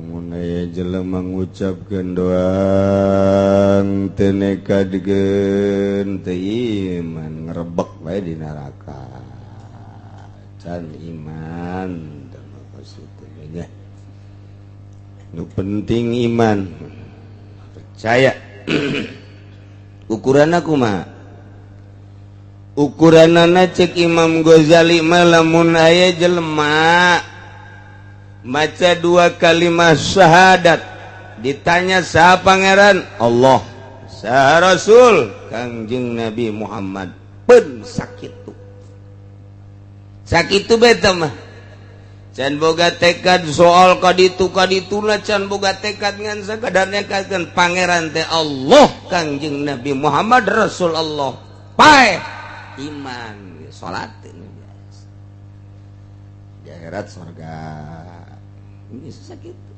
Lamun aya jelema ngucapkeun doang teu nekadkeun, teu iman, ngerebek bae di neraka. Can iman teh maksudnya. Nu penting iman, percaya. Ukuran kumaha? Ukuranana cek Imam Ghazali mah, lamun aya jelema maca dua kalimat syahadat, ditanya, "Saha Pangeran?" "Allah." "Saha Rasul?" "Kangjeng Nabi Muhammad." Pun sakitu, sakitu beta mah. Can boga tekad soal kaditu kadituna, can boga tekad, ngan sakadar nekadkeun Pangeran teh Allah, Kangjeng Nabi Muhammad Rasul Allah, paeh iman. Salat ini biasa, di akhirat surga. Ini sakitu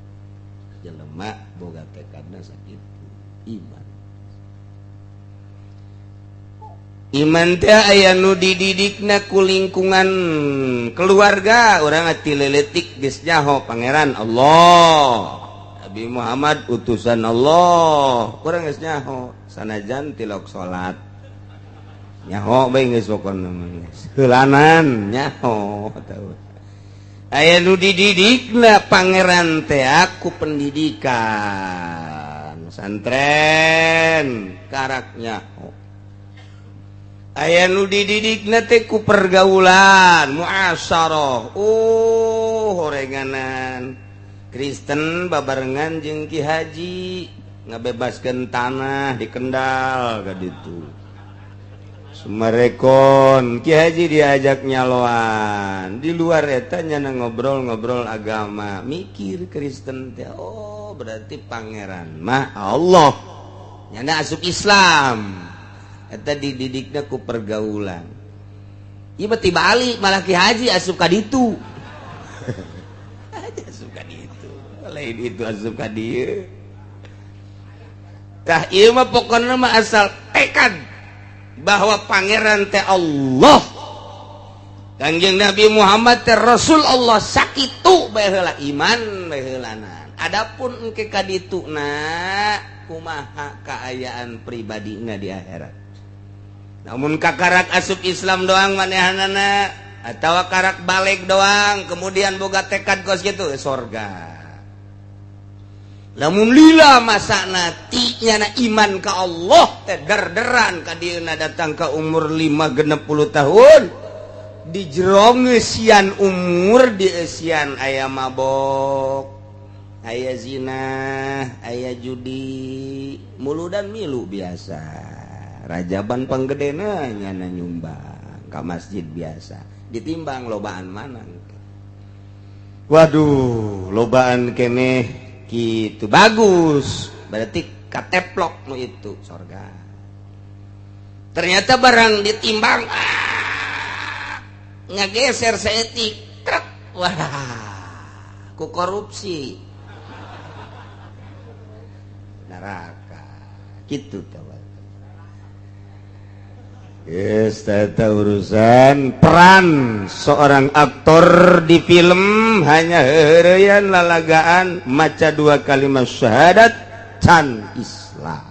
jelema boga tekadna, sakitu iman. Iman teh aya nu dididikna ku lingkungan keluarga urang. Ti leletik geus nyaho Pangeran Allah, Nabi Muhammad utusan Allah. Urang geus nyaho, sanajan tilok salat nyaho bae geus, pokona mah geus heulanan nyaho. Tahu aya nu dididikna Pangeran teh ku pendidikan santren, karak nyaho. Aya nu dididikna teh ku pergaulan muasyarah. Oh, horenganan Kristen babarengan jeung Ki Haji ngabebaskeun tanah di Kendal ka ditu Sumarekon. Ki Haji diajak nyaloan di luar eta, nyana ngobrol-ngobrol agama, mikir Kristen teh, "Oh, berarti Pangeran mah Allah." Nyana asup Islam. Eta dididikna ku pergaulan. Ieu mah tibalik, malah Ki Haji asup ka ditu. Haji asup ka ditu, lain itu asup ka dieu. Tah, ieu mah pokona mah asal tekad bahwa Pangeran teh Allah, Kangjeng Nabi Muhammad teh Rasul Allah, sakitu bae heula, iman bae heulanan. Adapun engke ka dituna kumaha kaayaan pribadina di akhirat, namun kakarak asup Islam doang manehanana atau karak balik doang, kemudian boga tekad kos gitu, sorga. Lamun lila masana ti nyana iman ka Allah teh derderan ka dieuna, datang ke umur 5 60 tahun, di jero ngeusian umur, di eusian aya mabok, aya zina, aya judi, muludan milu biasa, rajaban panggedena nyana nyumbang ka masjid biasa, ditimbang lobaan mana? Waduh, lobaan keneh gitu, bagus, berarti kateplok nu itu sorga. Ternyata barang ditimbang, ah, ngageser saeutik truk, wah, ku korupsi neraka gitu. Yes, eta urusan peran seorang aktor di film, hanya heureuyan lalagaan maca dua kalimat syahadat can Islam.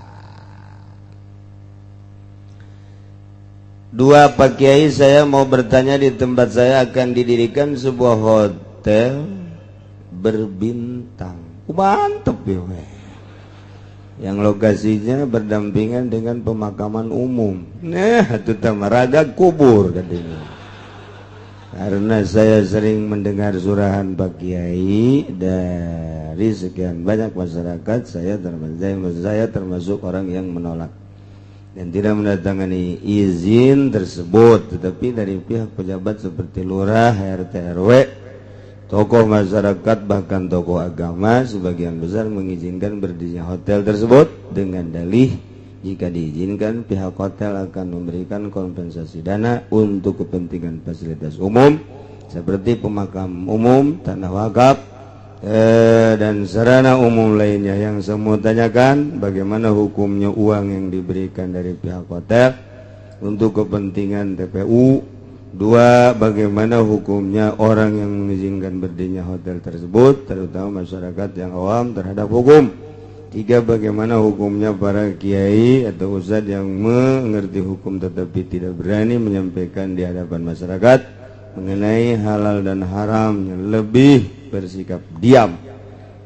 Dua, Pak Kiai, saya mau bertanya, di tempat saya akan didirikan sebuah hotel berbintang. Mantep ya, weh. Yang lokasinya berdampingan dengan pemakaman umum. Nah, itu raga kubur katanya. Karena saya sering mendengar surahan Pak Kiai dari sekian banyak masyarakat, saya termasuk orang yang menolak dan tidak mendatangani izin tersebut. Tetapi dari pihak pejabat seperti lurah, RT, RW, tokoh masyarakat, bahkan tokoh agama sebagian besar mengizinkan berdirinya hotel tersebut dengan dalih jika diizinkan, pihak hotel akan memberikan kompensasi dana untuk kepentingan fasilitas umum seperti pemakam umum, tanah wakaf, dan sarana umum lainnya. Yang semua tanyakan, bagaimana hukumnya uang yang diberikan dari pihak hotel untuk kepentingan TPU? Dua, bagaimana hukumnya orang yang mengizinkan berdirinya hotel tersebut, terutama masyarakat yang awam terhadap hukum. Tiga, bagaimana hukumnya para kiai atau ustadz yang mengerti hukum tetapi tidak berani menyampaikan di hadapan masyarakat mengenai halal dan haram, lebih bersikap diam.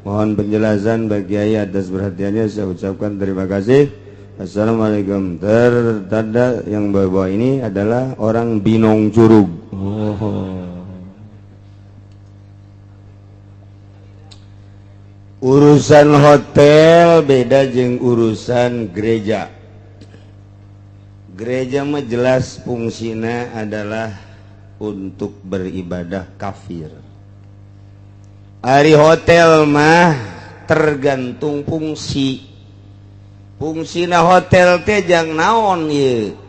Mohon penjelasan bagi kiai atas perhatiannya. Saya ucapkan terima kasih. Assalamualaikum. Tertanda yang bawah ini adalah orang Binong Curug. Oh. Urusan hotel beda jeung urusan gereja. Gereja mah jelas fungsina adalah untuk beribadah kafir. Ari hotel mah tergantung fungsi. Fungsina hotel teh jang naon ye?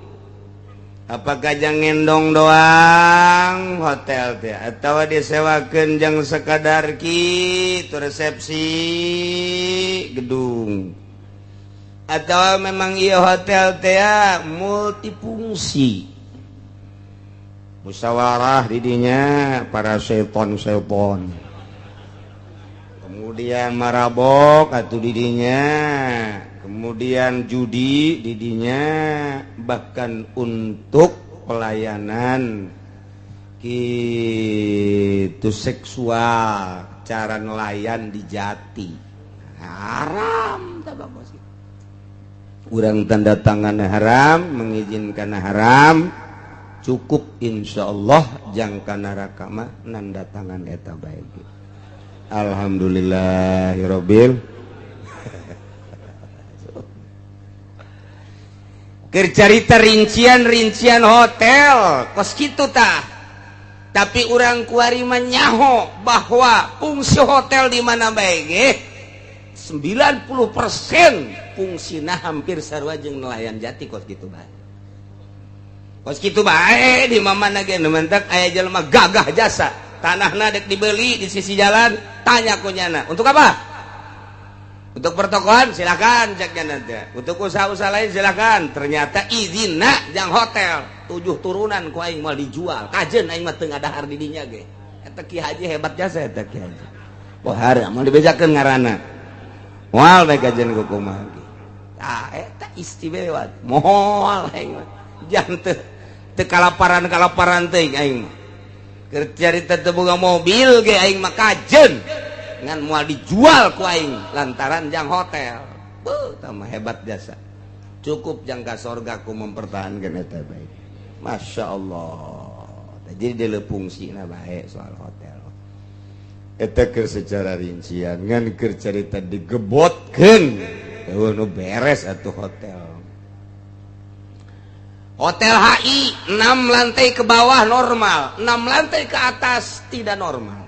Apakah jang ngendong doang hotel teh atau disewakeun jang sekadar kitu resepsi gedung, atau memang ieu hotel teh multifungsi, musyawarah didinya para seton-seton, kemudian marabok atau didinya, kemudian judi didinya, bahkan untuk pelayanan gitu seksual, cara nelayan di jati haram. Urang tanda tangan haram, mengizinkan haram, cukup insya Allah jangka neraka mah nanda tangan eta baik. Alhamdulillahirabbil. Keur carita rincian-rincian hotel kos kitu tah, tapi urang kuari mah nyaho bahwa fungsi hotel di mana bae ge 90% fungsina hampir sarua jeung nelayan jati, kos kitu bae. Kos kitu bae di mana ge nu mentak aya jelema gagah jasa, tanahna dek dibeli di sisi jalan, tanya ku nyana, untuk apa? Untuk pertokoan silakan, cek nanti. Untuk usaha-usaha lain silakan. Ternyata izinna jang hotel tujuh turunan ku aing mau dijual. Kajen aing mah teu ngadahar di dinya ge. Eta Ki Haji hebat jasa, eta Ki Haji. Bohar moal dibejakeun ngaranna. Moal bae kajen ku kumaha ge. Tah eta istimewa. Moal aing mah. Jang teu teu kalaparan-kalaparan teuing aing mah. Keur carita teu boga mobil ge aing mah kajen. Ngan moal dijual ku aing lantaran jang hotel. Beuh, tah hebat jasa. Cukup jangka sorga ku mempertahankan eta baik. Masya Allah. Jadi dia fungsina bae soal hotel. Eta keur secara rincian, ngan keur carita digebotkeun. Eueuh nu beres atuh hotel. Hotel HI 6 lantai ke bawah normal, 6 lantai ke atas tidak normal.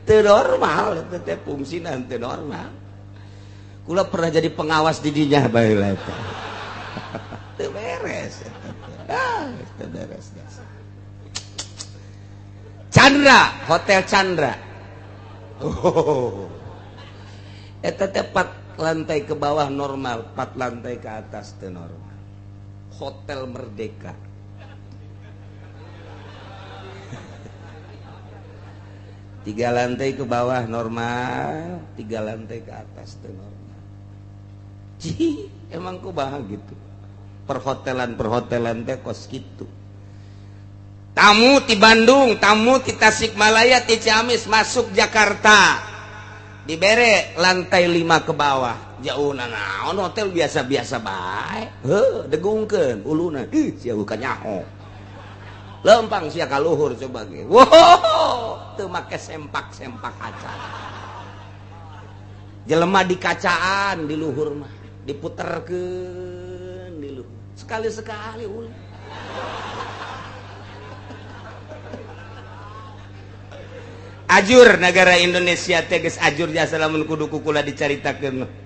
Teu normal itu teh, fungsina teu normal. Kula pernah jadi pengawas di dinya baheula eta. Teu beres eta teh. Ah, teu beres jasa. Chandra, Hotel Chandra. Oh. Eta teh 4 lantai ke bawah normal, 4 lantai ke atas teu normal. Hotel Merdeka. 3 lantai ke bawah normal, 3 lantai ke atas teu normal. Cih, emang kumaha gitu. Perhotelan-perhotelan teh kos kitu. Tamu ti Bandung, tamu ti Tasikmalaya, ti Ciamis masuk Jakarta. Dibere lantai 5 ke bawah. Jauh naon hotel biasa-biasa bae. Heuh, degungkeun uluna. Ih, sia bukan nyaho. Lempang sia ka luhur coba ge. Wow, teu make sempak-sempak kaca. Jelema di kacaan di luhur mah, diputerkeun di luhur. Sekali-sekali ulah. Ajur negara Indonesia teh geus ajur jasa lamun kudu kukula dicaritakeun.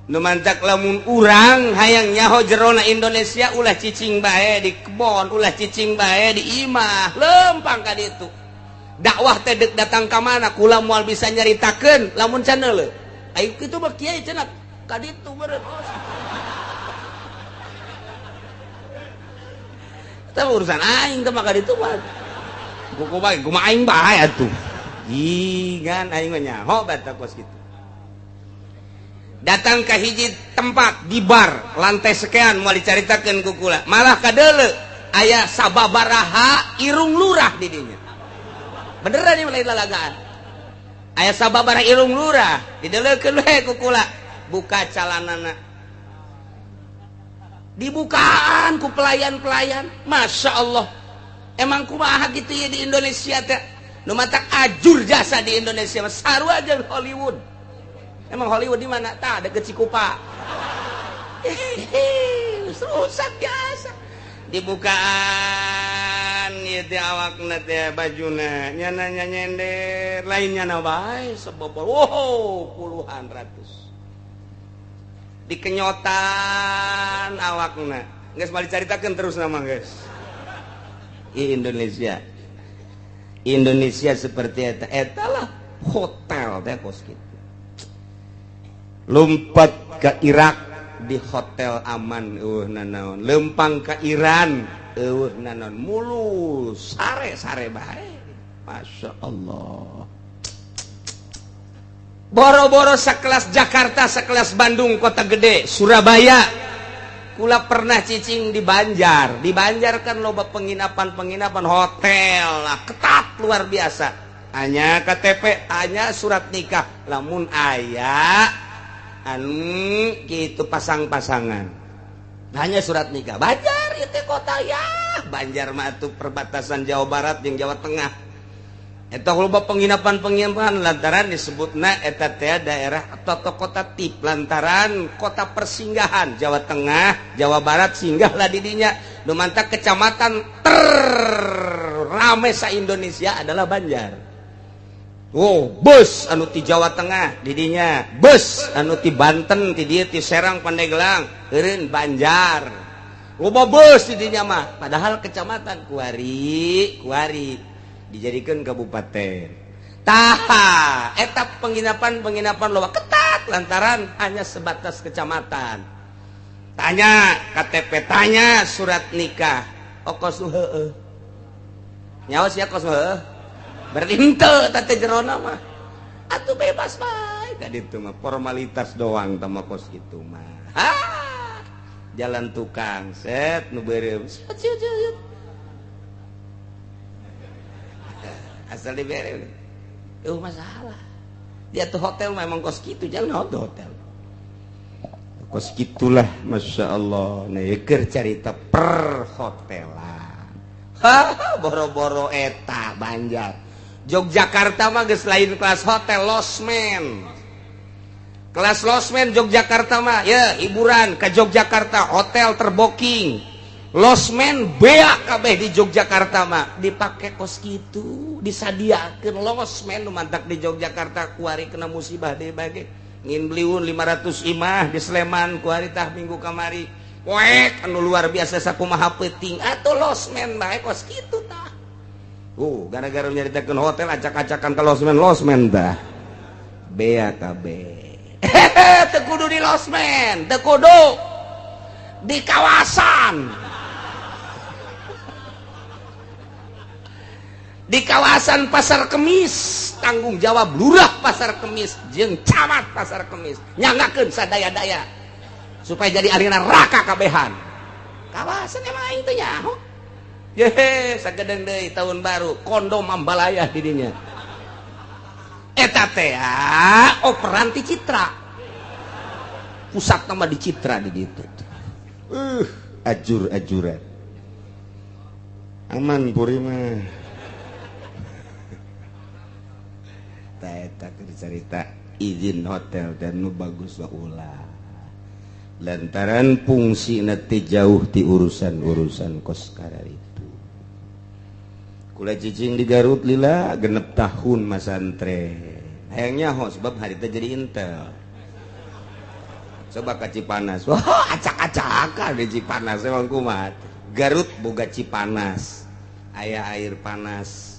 Nu mantak lamun urang hayang nyaho jerona Indonesia ulah cicing bae di kebon, ulah cicing bae di imah, lempang ka ditu. Dakwah teh deuk datang ka mana kula moal bisa nyaritakeun lamun can leuleuh. Ayo kitu mah kiai cenah ka ditu beureun. Tah urusan aing teh maka ditu mah. Kumaha kumaha aing bae atuh. Gingan aing mah nyaho bae kos kitu. Datang ke hiji tempat di bar lantai sekian mau dicaritakeun ku kula. Malah kadeuleu aya sababaraha irung lurah di dinya. Beneran ieu lain lalagaan. Aya sababaraha irung lurah dideuleukeun we ku kula. Buka calanana. Dibukaan ku pelayan-pelayan. Masya Allah. Emang kumaha gitu ya di Indonesia teh. Nu matak ajur jasa di Indonesia mah sarua jeung Hollywood. Emang Hollywood di mana? Tah deket Cikupa. Rusak biasa. Dibukaan ieu teh awakna teh bajuna nyana nyender lain nyana bae sebobol. Wow, puluhan ratus. Dikenyotan awakna. Geus balik caritakeun terus nama geus. Indonesia. Indonesia seperti eta. Eta lah hotel teh kos kitu. Lompat ke Irak di hotel aman eueuh nanaon. Lempang ke Iran eueuh nanaon. Mulus sare-sare bae. Masya Allah. Boro-boro sekelas Jakarta, sekelas Bandung, kota gede, Surabaya. Kula pernah cicing di Banjar. Di Banjar kan loba penginapan-penginapan hotel lah, ketat luar biasa. Hanya KTP, hanya surat nikah. Lamun aya anu gitu pasang-pasangan. Hanya surat nikah. Banjar itu kota ya. Banjar mah tuh perbatasan Jawa Barat jeung Jawa Tengah. Eta loba penginapan-penginapan lantaran disebutna eta teh daerah atau kota tip lantaran kota persinggahan Jawa Tengah, Jawa Barat singgahlah di dinya. Nu mantak kecamatan terrame sa Indonesia adalah Banjar. Wow, bus anu ti Jawa Tengah di dinya, bus anu ti Banten ti dieu ti Serang Pandeglang, eureun Banjar. Loba bus di dinya mah, padahal kecamatan kuari, kuari dijadikan kabupaten. Taha, etap penginapan-penginapan loba ketat lantaran hanya sebatas kecamatan. Tanya KTP, tanya surat nikah. Oh kos nu heueuh. Nyawa sia kos heueuh. Berarti henteu teh jerona mah. Atuh bebas bae. Tadi itu mah formalitas doang tama kos itu mah. Ha! Jalan tukang set nu beureum. Asal dibere masalah dia tuh hotel memang kos gitu jangan hotel kos gitulah Masya Allah. Nah keur carita perhotelan boro-boro eta Banjar Yogyakarta mah geus lain kelas hotel losmen kelas losmen Yogyakarta mah ya hiburan ke Yogyakarta hotel terboking losmen beak kabeh di Yogyakarta mah dipake kos kitu disadiakeun losmen nu mantak di Yogyakarta kuari kena musibah deui bage ngin beliun 500 imah di Sleman kuari tah minggu kamari poek anu luar biasa sakumaha peuting atuh losmen bae kos kitu tah. Gara-gara nyaritakeun hotel acak-acakan ke losmen losmen tah beak kabeh. Teu kudu di losmen, teu kudu di kawasan. Di kawasan Pasar Kemis tanggung jawab lurah Pasar Kemis jeung camat Pasar Kemis nyangakeun sadaya-daya supaya jadi arena raka kabehan kawasan emang aing teh nyaho yehe sagedeng deui tahun baru kondo Mambalaya di dinya eta teh operan ti Citra pusat nama di Citra di ditu ajur-ajuran aman puri mah. Eta cerita izin hotel dan nu bagus ulah lantaran fungsi nanti jauh di urusan-urusan kos karar itu. Kula cicing di Garut lila 6 tahun masantren hayangnya ho sebab hari teh jadi intel. Coba ka Cipanas, wah acak-acakan di Cipanas emang kumaha. Garut boga Cipanas, aya air panas,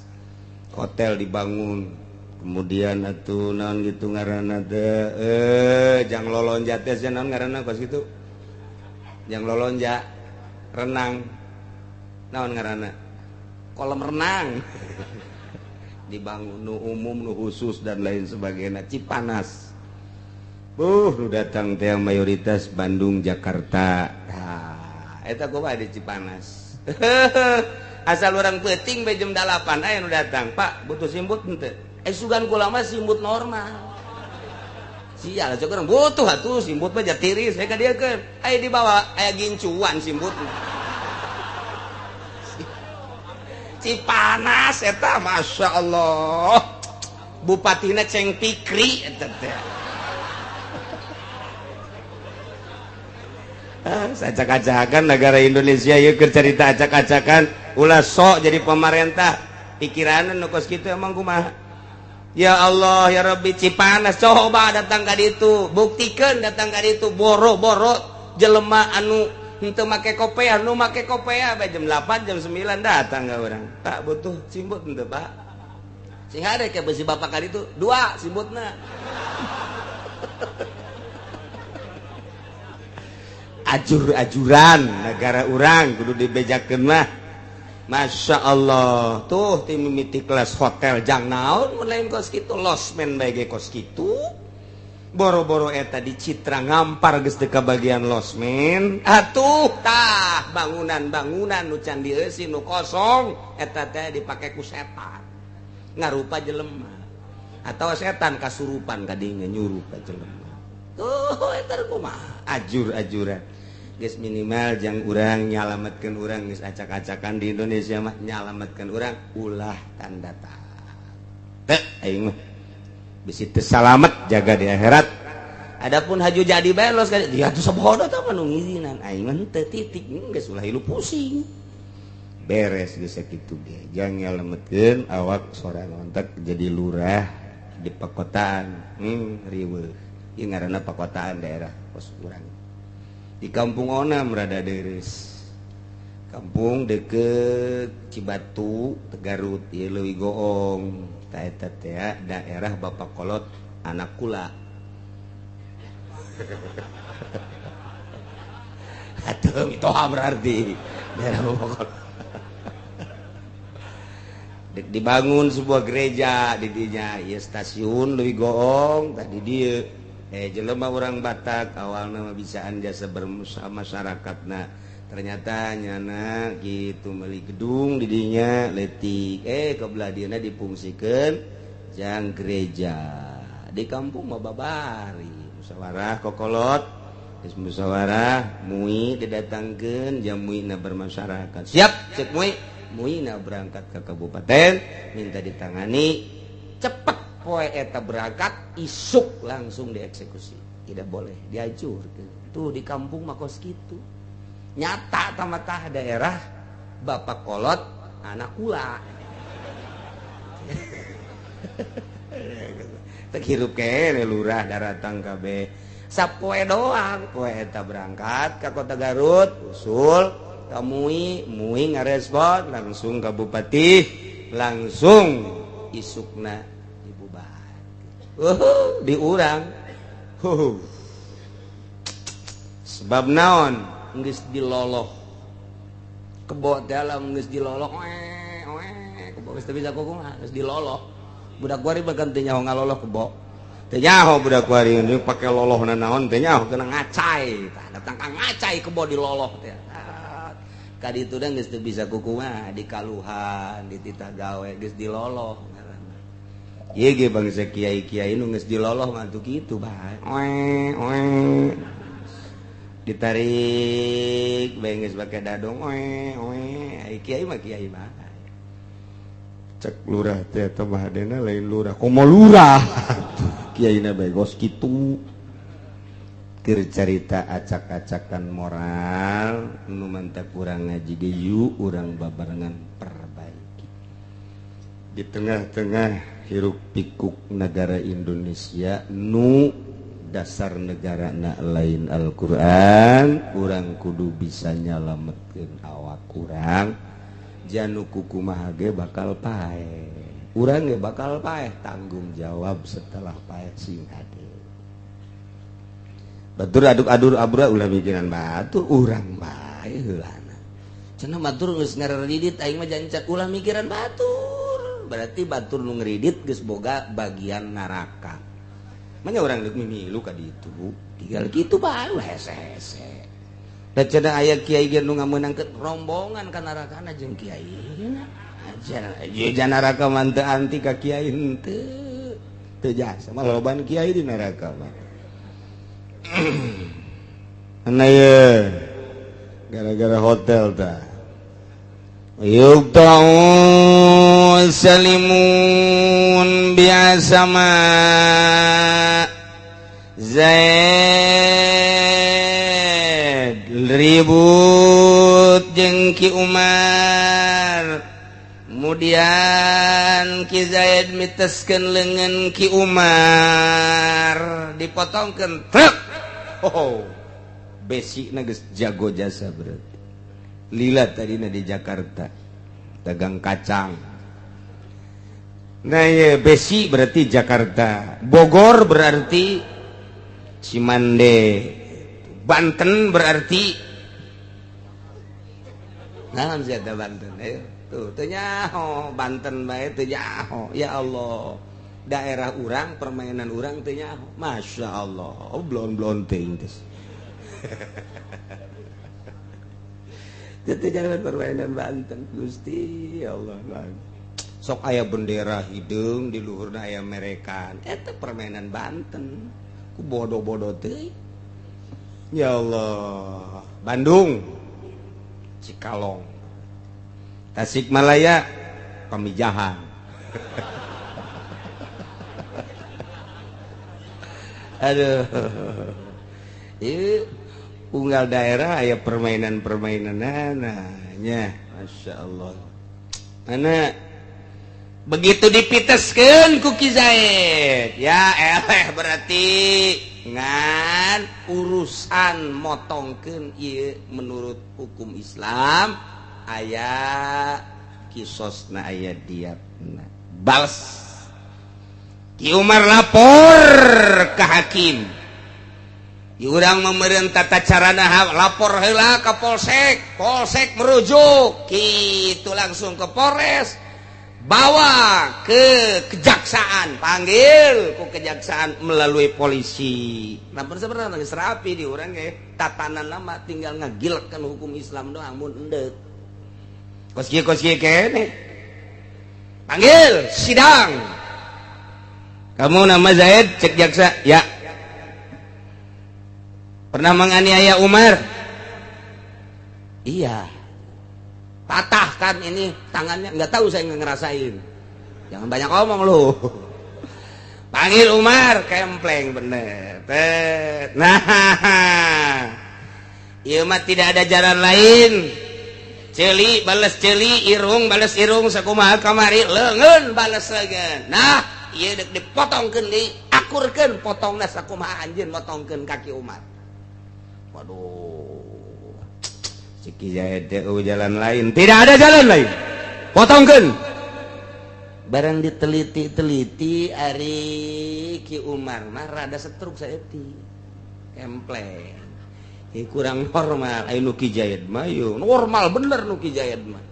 hotel dibangun. Kemudian atuh naon gitu ngaranna teh jang lolonja teh naon ngaranna kos kitu. Jang lolonja renang. Naon ngaranna? Kolam renang. Dibangun nu umum, nu khusus dan lain sebagainya. Cipanas. Nu datang teh mayoritas Bandung, Jakarta. Tah, eta kumaha di Cipanas. Asal orang peuting bae jam 8 aya nu datang, "Pak, butuh simbut henteu?" Sugan kula mah simbut normal. Sial, cek urang butuh atuh simbut mah jatiris, ka dieu keun. Aya dibawa aya gincuan simbut. Cipanas eta Masya Allah. Bupatina Ceng Pikri eta teh. Acak-acakan negara Indonesia ieu keur carita acak-acakan ulah sok jadi pemerintah pikiran nu kos kitu emang kumaha. Ya Allah ya Rabbi, Cipanas coba datang ka ditu, buktikeun datang ka ditu boro-boro jelema anu henteu make kopea, nu make kopea bae jam 8 jam 9 datang ka urang. Pak butuh simbut henteu Pak? Sing hade ke besi bapak ka ditu dua simbutna. Ajur-ajuran negara urang kudu dibejakeun mah. Masya Allah tuh tim mimiti kelas hotel jang naon mun lain kos kitu losmen bae ge kos kitu. Boro-boro eta di Citra ngampar geus teu kabagian losmen. Atuh tah bangunan-bangunan nu can dieusi nu kosong eta teh dipake ku setan. Ngarupa jelema atawa setan kasurupan ka dinya nyuruh ka jelema. Tuh eta kumaha ajur-ajuran. Geus minimal jang urang nyalametkeun urang geus acak-acakan di Indonesia mah nyalametkeun urang ulah tanda teh aing mah bisi teu salamet jaga di akhirat. Adapun haju jadi bae los ka dia tuh sabodo tah mah nu ngizinan aing mah teu titik geus ulah hilu pusing. Beres geus sakitu ge jang nyalametkeun awak sorangan entek jadi lurah di pakotaan riweuh ieu ngaranna pakotaan daerah kos urang. Di kampung Onam rada deres. Kampung deket Cibatu, Tegarut, ieu leuwih goong. Ta eta teh daerah Bapak Kolot anak kula. Atuh mitoha berarti daerah Bapak Kolot. Dek dibangun sebuah gereja di dinya, ieu stasiun leuwih goong tadi dieu. Jelema orang Batak awalna mah bisaan jasa bermusyawarah masyarakatna ternyata nyana gitu meuli gedung di dinya leutik kebelah dieuna dipungsikeun jang gereja di kampung mah babari musyawarah kokolot geus musyawarah mui didatangkeun jam muina bermasyarakat siap cek mui muina berangkat ke kabupaten minta ditangani cepet poe eta berangkat isuk langsung dieksekusi tidak boleh diajurkeun tuh di kampung mah kos kitu nyata tamatah daerah Bapak Kolot anak kula teu hirup kene lurah daratang kabeh sapoe doang poe eta berangkat ka kota Garut usul ka mui mui ngarespon langsung ka bupati langsung isukna diurang sebab naon geus diloloh kebo dalam geus diloloh kebo geus teu bisa kumaha geus diloloh budak kuari bahkan teu nyaho ngaloloh kebo teu nyaho budak kuari ini pake lolohna naon teu nyaho kena ngacai tah datang ka ngacai kebo diloloh teh ka ditu da geus teu bisa kumaha dikaluhan dititah gawe geus diloloh. Ieu ge bangsa kiai-kiai nu geus diloloh mah atuh kitu bae. Oe oe. Ditarik bae geus pake dadong oe oe. Ai kiai mah kiai bae. Cek lurah teh eta mah hadena lain lurah, komo lurah. Kiaina bae gos kitu. Keur carita acak-acakan moral nu mantak urang ngaji ge yuk urang babarengan perbaiki. Di tengah-tengah hiruk pikuk negara Indonesia nu dasar negara na lain Al-Quran urang kudu bisa nyalametkeun awak urang janu kukumaha ge bakal paeh urang ge bakal paeh tanggung jawab setelah paeh sing hade batur aduk-adur abra ulah mikiran batur urang bae heulana Cenah batur geus ngaredit aing mah jancan ulah mikiran batur. Berarti batur nu ngredit geus boga bagian neraka. Manya urang deuk mimilu ka ditu. Tinggal kitu bae hese-hese. Da cenah aya kiai ge nu ngameunangkeun rombongan ka nerakana jeung kiai. Aja neraka mah teu anti ka kiai henteu. Teu jasa mah loban kiai di neraka mah. Ana ye gara-gara hotel tah. Yuqta'u salimun biasama Zaid ribut jeung Ki Umar. Kemudian Ki Zaid miteskeun leungeun Ki Umar dipotongkeun truk. Oh, besina geus jago jasa berarti. Lila tadina di Jakarta dagang kacang. Nah ye, besi berarti Jakarta, Bogor berarti Cimande, Banten berarti naon sia teh Banten ayo tuh teu nyaho Banten bae teu nyaho. Ya Allah, daerah urang permainan urang teu nyaho. Masya Allah, blon-blon teuing teh. Teu jalan permainan Banten Gusti ya Allah. Sok aya bendera hideung di luhurna aya merekan eta permainan Banten ku bodoh-bodoh teuing. Ya Allah, Bandung Cikalong, Tasikmalaya Pamijahan. Aduh, ieu unggal daerah aya permainan-permainan nya. Masya Allah. Mana begitu dipiteskeun ku Ki Zaid, ya eleh berarti ngan urusan motongkeun ieu menurut hukum Islam aya kisosna aya diatna. Bales Ki Umar lapor ke hakim. Urang memerintah tata carana lapor heula ka polsek, polsek merujuk kitu langsung ke Polres, bawa ke kejaksaan, panggil ku kejaksaan melalui polisi. Nah sebenarnya geus rapi di urang ge tatanan nama tinggal ngagilkeun hukum Islam doang mun endek. Kos kieu keneh. Panggil sidang. Kamu nama Zaid, cek jaksa, ya. Pernah menganiaya Umar? Iya. Patah kan ini tangannya, nggak tahu saya nggak ngerasain. Jangan banyak ngomong lu. Panggil Umar, kempleng bener. Nah, ieu mah tidak ada jalan lain. Ceuli balas ceuli, irung balas irung, sakumaha kamari, leungeun balas leungeun. Nah, ieu deuk dipotongkeun deui, akurkeun potongna sakumaha anjeun motongkeun kaki Umar. Waduh, Ki Zaid jalan lain, tidak ada jalan lain, potongkeun. Barang diteliti-teliti ari Ki Umar mah rada setruk saeutik, kempleng, kurang normal. Ayo nu Ki Zaid mah normal bener nu Ki Zaid mah.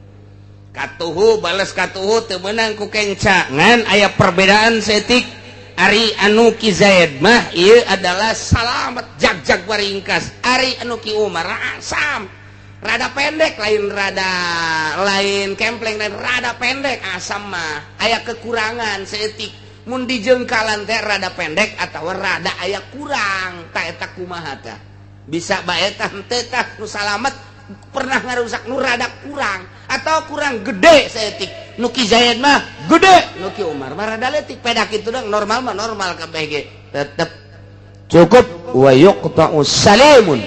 Katuhu balas katuhu teu meunang ku kenca, ngan aya perbedaan saeutik. Ari anu Ki Zaid mah ieu adalah salamet jag-jag waringkas. Ari anu Ki Umar asam rada pendek, lain rada lain kempleng, lain rada pendek asam mah aya kekurangan saeutik. Mun dijengkalan teh rada pendek atau rada aya kurang, ta eta kumaha tah bisa bae tah henteu tah nu salamet pernah ngarusak nu rada kurang atau kurang gede saeutik. Nu Ki Zaid mah gede, nu Ki Umar mah rada leutik, pedak kitu dong normal mah normal kabeh ge tetep cukup. Wa yuqta'u salimun,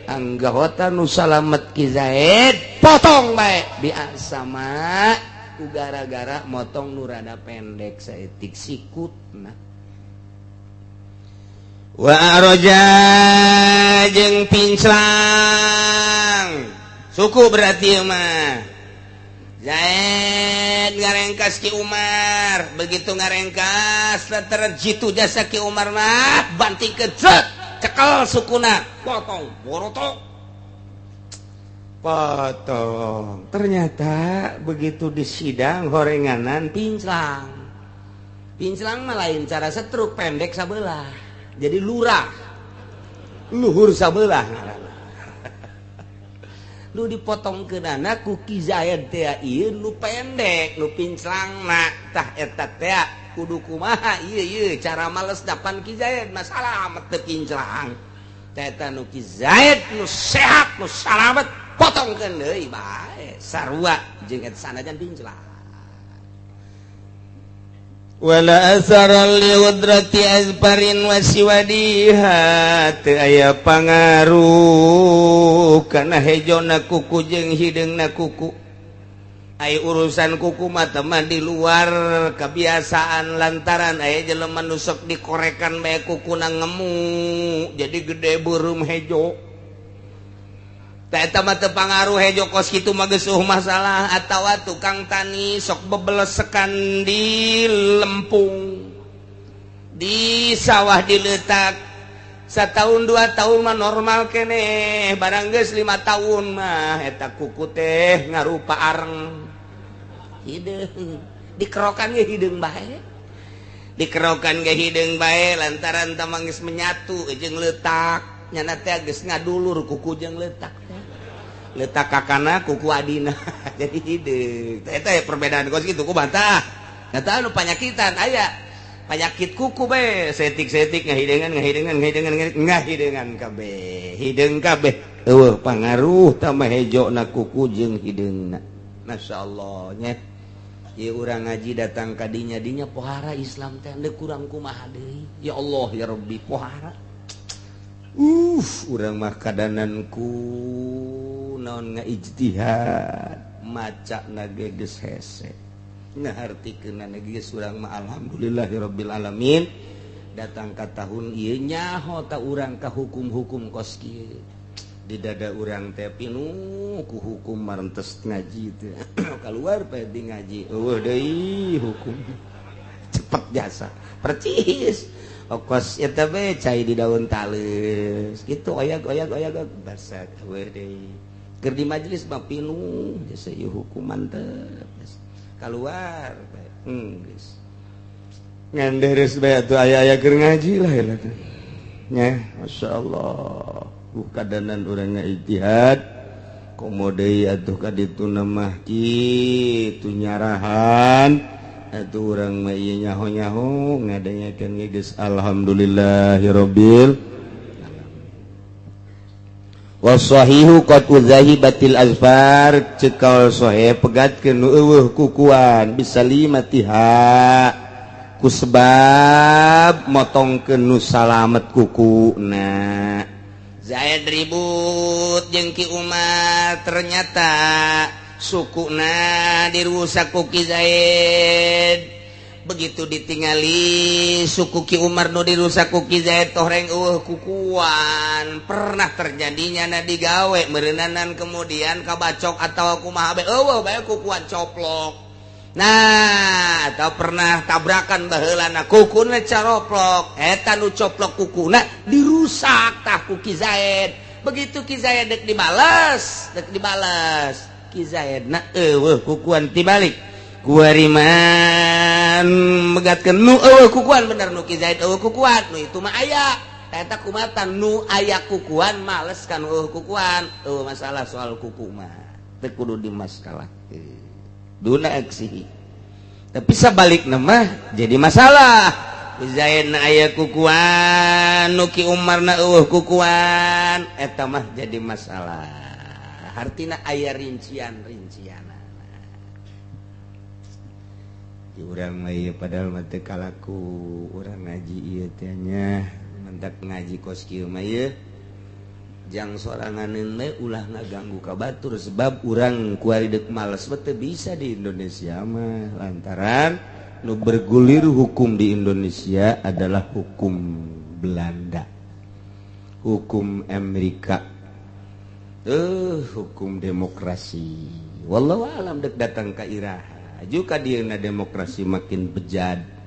anggota nu salamet Ki Zaid potong bae biasa mah ku gara-gara motong nu rada pendek saeutik sikutna. Wa araja jeung pinclang suku berarti mah Zaid ngarengkas Ki Umar, begitu ngarengkas terjitu jasa Ki Umar mah banting ke zet cekel sukuna potong borotok. Potong. Ternyata begitu di sidang horenganan pinclang. Pinclang mah lain cara setruk, pendek sabelah. Jadi lurah. Luhur sabelah ngaranna. Nu dipotongkeunana ku Ki Zaid teh ieu nu pendek, nu pinclangna. Tah eta teh kudu kumaha ieu ieu cara males dapan Ki Zaid masalah amat teu pinclang. Tah eta nu Ki Zaid nu sehat nu salamet potongkeun deui bae sarua jeung eta sanajan pinclang. Wala athara li udrati azfarin wasiwadiha, teu aya pangaruh kana hejona kuku jeung hideungna kuku. Ai urusan kuku mah teman di luar kebiasaan, lantaran aya jelema nu sok dikorekan bae kukuna ngemu jadi gede beureum hejo. Tah eta mah teu pangaruh, hejo kos kitu mah geus eueuh masalah. Atawa tukang tani sok bebelesekan di lempung di sawah, diletak setahun 2 tahun mah normal keneh, barang geus 5 tahun mah eta kuku teh ngarupa areng hideung, dikerokan ge hideung bae, dikerokan ge hideung bae, lantaran tamang geus menyatu jeung letak nyana teh, geus ngadulur kuku jeung letak, letak kakana kuku adina, jadi hideung. Eta ya perbedaan kos kitu ku bantah eta anu panyakitan. Aya penyakit kuku bae setik-setik ngahideungan, ngahideungan, ngahideungan, ngahideungan kabeh, hideung kabeh, eueuh pangaruh tambah hejo na kuku jeung hideungna. Masya Allah nya, ieu urang ngaji datang ka dinya dinya pohara Islam teh deuk kurang kumaha deui. Ya Allah ya Rabbi, pohara. Urang mah kadanan ku naon ngaijtihad, maca na ge geus hese, ngahartikeun na geus. Urang mah alhamdulillahirabbil alamin, datang ka tahun ieu nyaho ta urang ka hukum-hukum kos kieu. Di dada urang teh pinuh ku hukum, marentes ngaji teh keluar bae di ngaji eueuh deui hukum, cepet jasa percis okos eta bae cai di daun tales gitu, oyak oyak oyak basa eueuh deui. Keur di majelis mah pinuh jasa ieu hukum, mantep, keluar bae geus ngan deres bae atuh, aya-aya keur ngaji lah ya nya. Masyaallah, kadanan urang ijtihad komo deui atuh ka dituna mah kitu nyarahan atuh urang mah ieu nyaho-nyaho ngadengekeun geus alhamdulillahirabbil. Wasahihu qad zahibatil azfar, cekal sahih pegatkeun nu eueuh kukuan bisa limatiha ku sebab motongkeun nu salamet kukuna. Zaid ribut jeung Ki Umar, ternyata sukuna dirusak ku Ki Zaid. Begitu ditingali suku Ki Umar nu dirusak ku Ki Zaid toreng eueuh kukuan. Pernah terjadinya na digawe meureunanan, kemudian kabacok atau kumaha bae, eueuh bae kukuan coplok. Nah, atau pernah tabrakan baheulana kukuna caroplok, eta nu coplok kukuna dirusak tah ku Ki Zaid. Begitu Ki Zaid dek dibales, dek dibales Ki Zaid na eueuh kukuan, tibalik kuariman megatkeun nu eueuh kukuan. Bener nu Ki Zaid eueuh kukuan, nu itu mah aya. Eta kumatan nu aya kukuan males kan eueuh kukuan, eueuh masalah soal kuku mah teu kudu dimasalahkeun duna aksihi. Tapi sabalik nama jadi masalah, Zaid na aya kukuan, nu Ki Umar na eueuh kukuan, eta mah jadi masalah. Hartina aya rincian-rincian. Di urang mah ieu padahal mah teu kalaku urang ngaji ieu teh nya, mentak ngaji kos kieu mah ieu jang soranganeun we, ulah ngaganggu ka batur, sebab urang kuari deuk males mah teu bisa di Indonesia mah, lantaran nu bergulir hukum di Indonesia adalah hukum Belanda, hukum Amerika, hukum demokrasi. Wallahu alam dek datang ka iraha juga dieuna demokrasi makin bejad.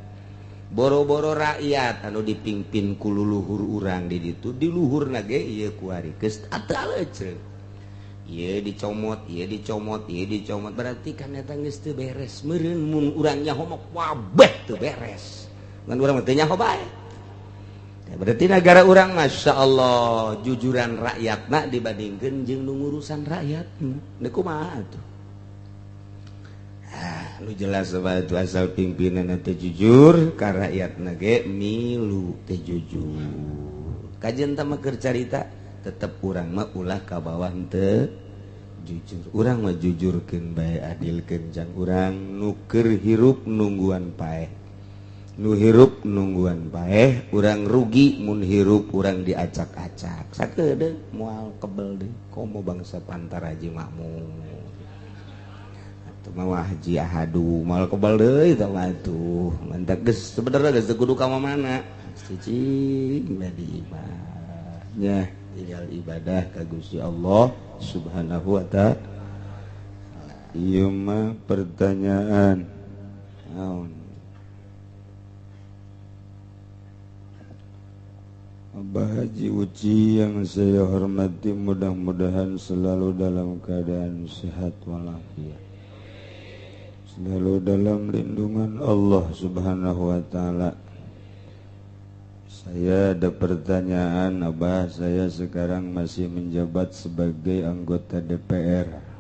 Boro-boro rakyat anu dipimpin ku luluhur urang di ditu, di luhur ge ieu kuari geus atuh. Ieu dicomot, ieu dicomot, ieu dicomot, berarti kan eta geus teu beres. Meureun mun urang nyaho mah kabeh teu beres. Ngan urang mah teu nyaho bae. Berarti negara urang Masya Allah jujuran rakyatna dibandingkeun jeung nu ngurusan rakyat. Deuk kumaha atuh? Ah, nu jelas bae itu asal pimpinan teh jujur ka rakyatna ge milu teh jujur. Kajian teh mah keur carita tetep urang mah ulah ka bawah henteu jujur. Urang mah jujurkeun bae adilkeun jang urang nu keur hirup nungguan paeh. Nu hirup nungguan paeh, urang rugi mun hirup urang diacak-acak. Sakedeung moal kebel deui komo bangsa Pantaraji Makmur. Atuh mah Haji Ahadu moal kebel deui tah mah atuh. Mantak geus sebenarnya geus teu kudu ka mana. Cicing bae di imah. Nya tinggal ibadah ka Gusti Allah Subhanahu wa ta'ala. Ieu mah pertanyaan naon? Abah Haji Uci yang saya hormati, mudah-mudahan selalu dalam keadaan sehat walafiat, selalu dalam lindungan Allah Subhanahu wa ta'ala. Saya ada pertanyaan Abah, saya sekarang masih menjabat sebagai anggota DPR.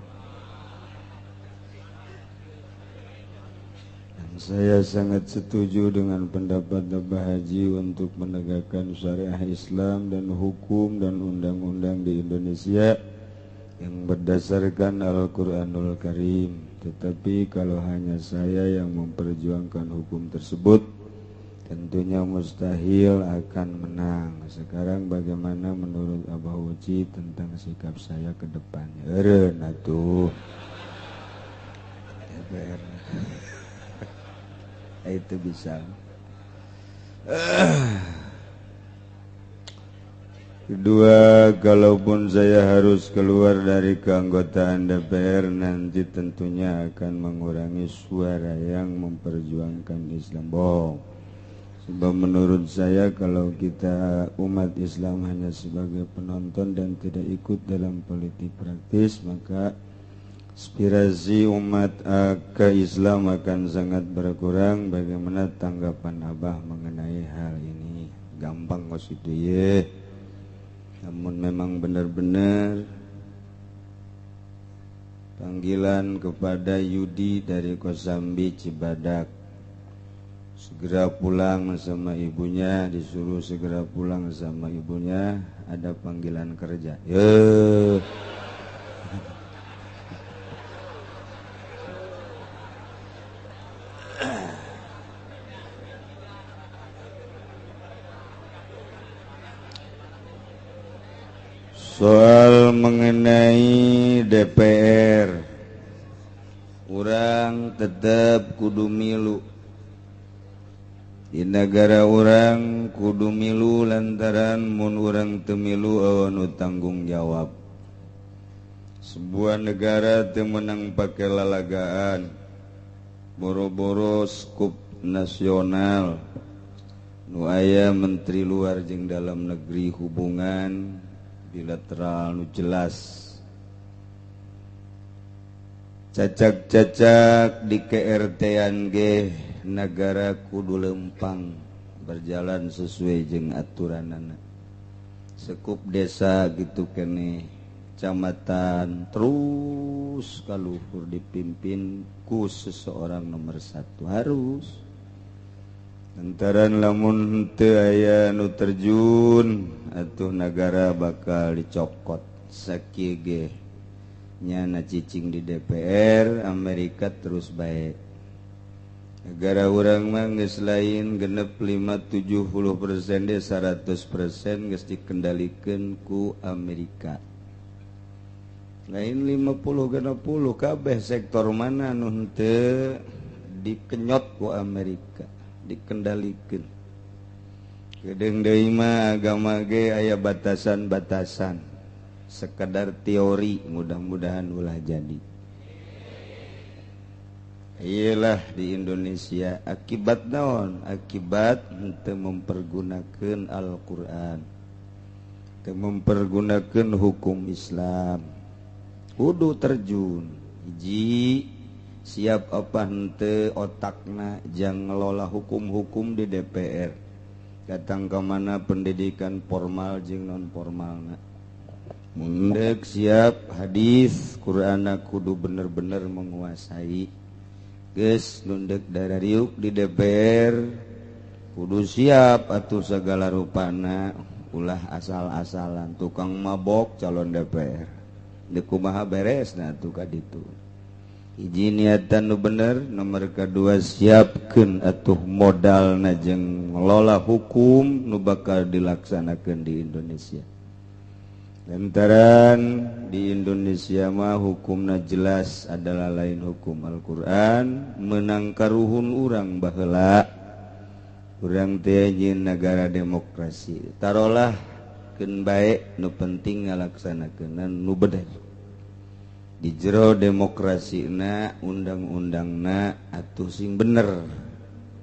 Saya sangat setuju dengan pendapat Abah Haji untuk menegakkan syariah Islam dan hukum dan undang-undang di Indonesia yang berdasarkan Al-Quranul Karim. Tetapi kalau hanya saya yang memperjuangkan hukum tersebut, tentunya mustahil akan menang. Sekarang bagaimana menurut Abah Uci tentang sikap saya ke depannya? Eureun atuh. DPR. Itu bisa. Kedua, kalaupun saya harus keluar dari keanggotaan DPR nanti tentunya akan mengurangi suara yang memperjuangkan Islam. Bohong. Sebab menurut saya kalau kita umat Islam hanya sebagai penonton dan tidak ikut dalam politik praktis, maka aspirasi umat ke Islam akan sangat berkurang. Bagaimana tanggapan Abah mengenai hal ini? Gampang kok itu ye. Namun memang benar-benar panggilan kepada Yudi dari Kosambi Cibadak, segera pulang sama ibunya, disuruh segera pulang sama ibunya, ada panggilan kerja. Ye. Soal mengenai DPR, urang tetap kudu milu. Di negara urang kudu milu lantaran mun urang teu milu eueuh nu tanggung jawab. Sebuah negara teu meunang pake lalagaan, boro-boro skup nasional. Nu aya menteri luar jeung dalam negeri hubungan bilateral nu jelas. Cacak-cacak di KRT-an ge negara kudu lempang berjalan sesuai jeung aturanana. Sekup desa gitu kene, kecamatan terus kaluhur dipimpin ku seseorang nomor satu harus. Lantaran lamun henteu aya nu terjun atuh negara bakal dicokot. Sakieu ge nyana cicing di DPR Amerika terus bae. Negara urang mah geus lain genep 5-70% deh 100% geus dikendalikeun ku Amerika. Lain 50-60 kabeh sektor mana nu henteu dikenyot ku Amerika, dikendalikan. Kedeung deui mah agama ge aya batasan-batasan, sekedar teori, mudah-mudahan ulah jadi. Iyalah di Indonesia akibat naon? Akibat henteu mempergunakeun Al-Qur'an, henteu mempergunakeun hukum Islam. Kudu terjun. Hiji, siap apa henteu otakna jang ngelola hukum-hukum di DPR. Datang ke mana pendidikan formal jeung non formalna. Mun dek siap hadis Qur'an kudu bener-bener menguasai. Geus nu dek darariuk di DPR kudu siap atuh segala rupana, ulah asal-asalan tukang mabok calon DPR. Deuk kumaha beresna atuh ka ditu. Hiji niatan nu bener, nomor kedua siapkeun atuh modalna jeung ngelola hukum nu bakal dilaksanakeun di Indonesia. Lantaran di Indonesia mah hukumna jelas adalah lain hukum Al-Qur'an, menang karuhun urang baheula. Urang teh nyieun nagara demokrasi. Tarolah keun bae, nu penting ngalaksanakeun nu bener. Di jero demokrasina undang-undangna atuh sing bener.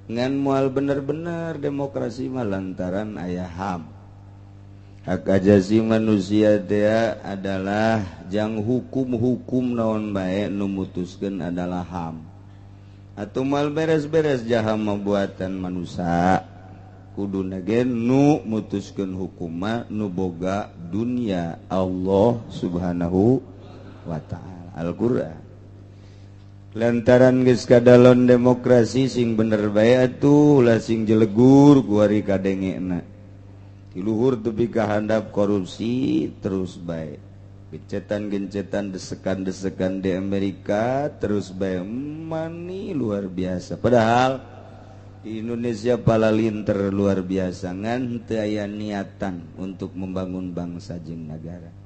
Ngan moal bener-bener demokrasi mah lantaran aya HAM. Hak ajasi manusia teh adalah jang hukum-hukum naon bae nu mutuskeun adalah HAM. Atuh moal beres-beres jaha buatan manusia. Kuduna ge nu mutuskeun hukum mah nu boga dunia Allah Subhanahu wa ta'ala Al-Qur'an. Lantaran geus kadalon demokrasi sing bener bae atuh, ulah sing jelegur kuari kadengena. Ti luhur tepi ka handap korupsi terus bae. Gencetan-gencetan desekan-desekan di Amerika terus bae, mani luar biasa. Padahal di Indonesia pala linter luar biasa, ngan teu aya niatan untuk membangun bangsa jeung nagara.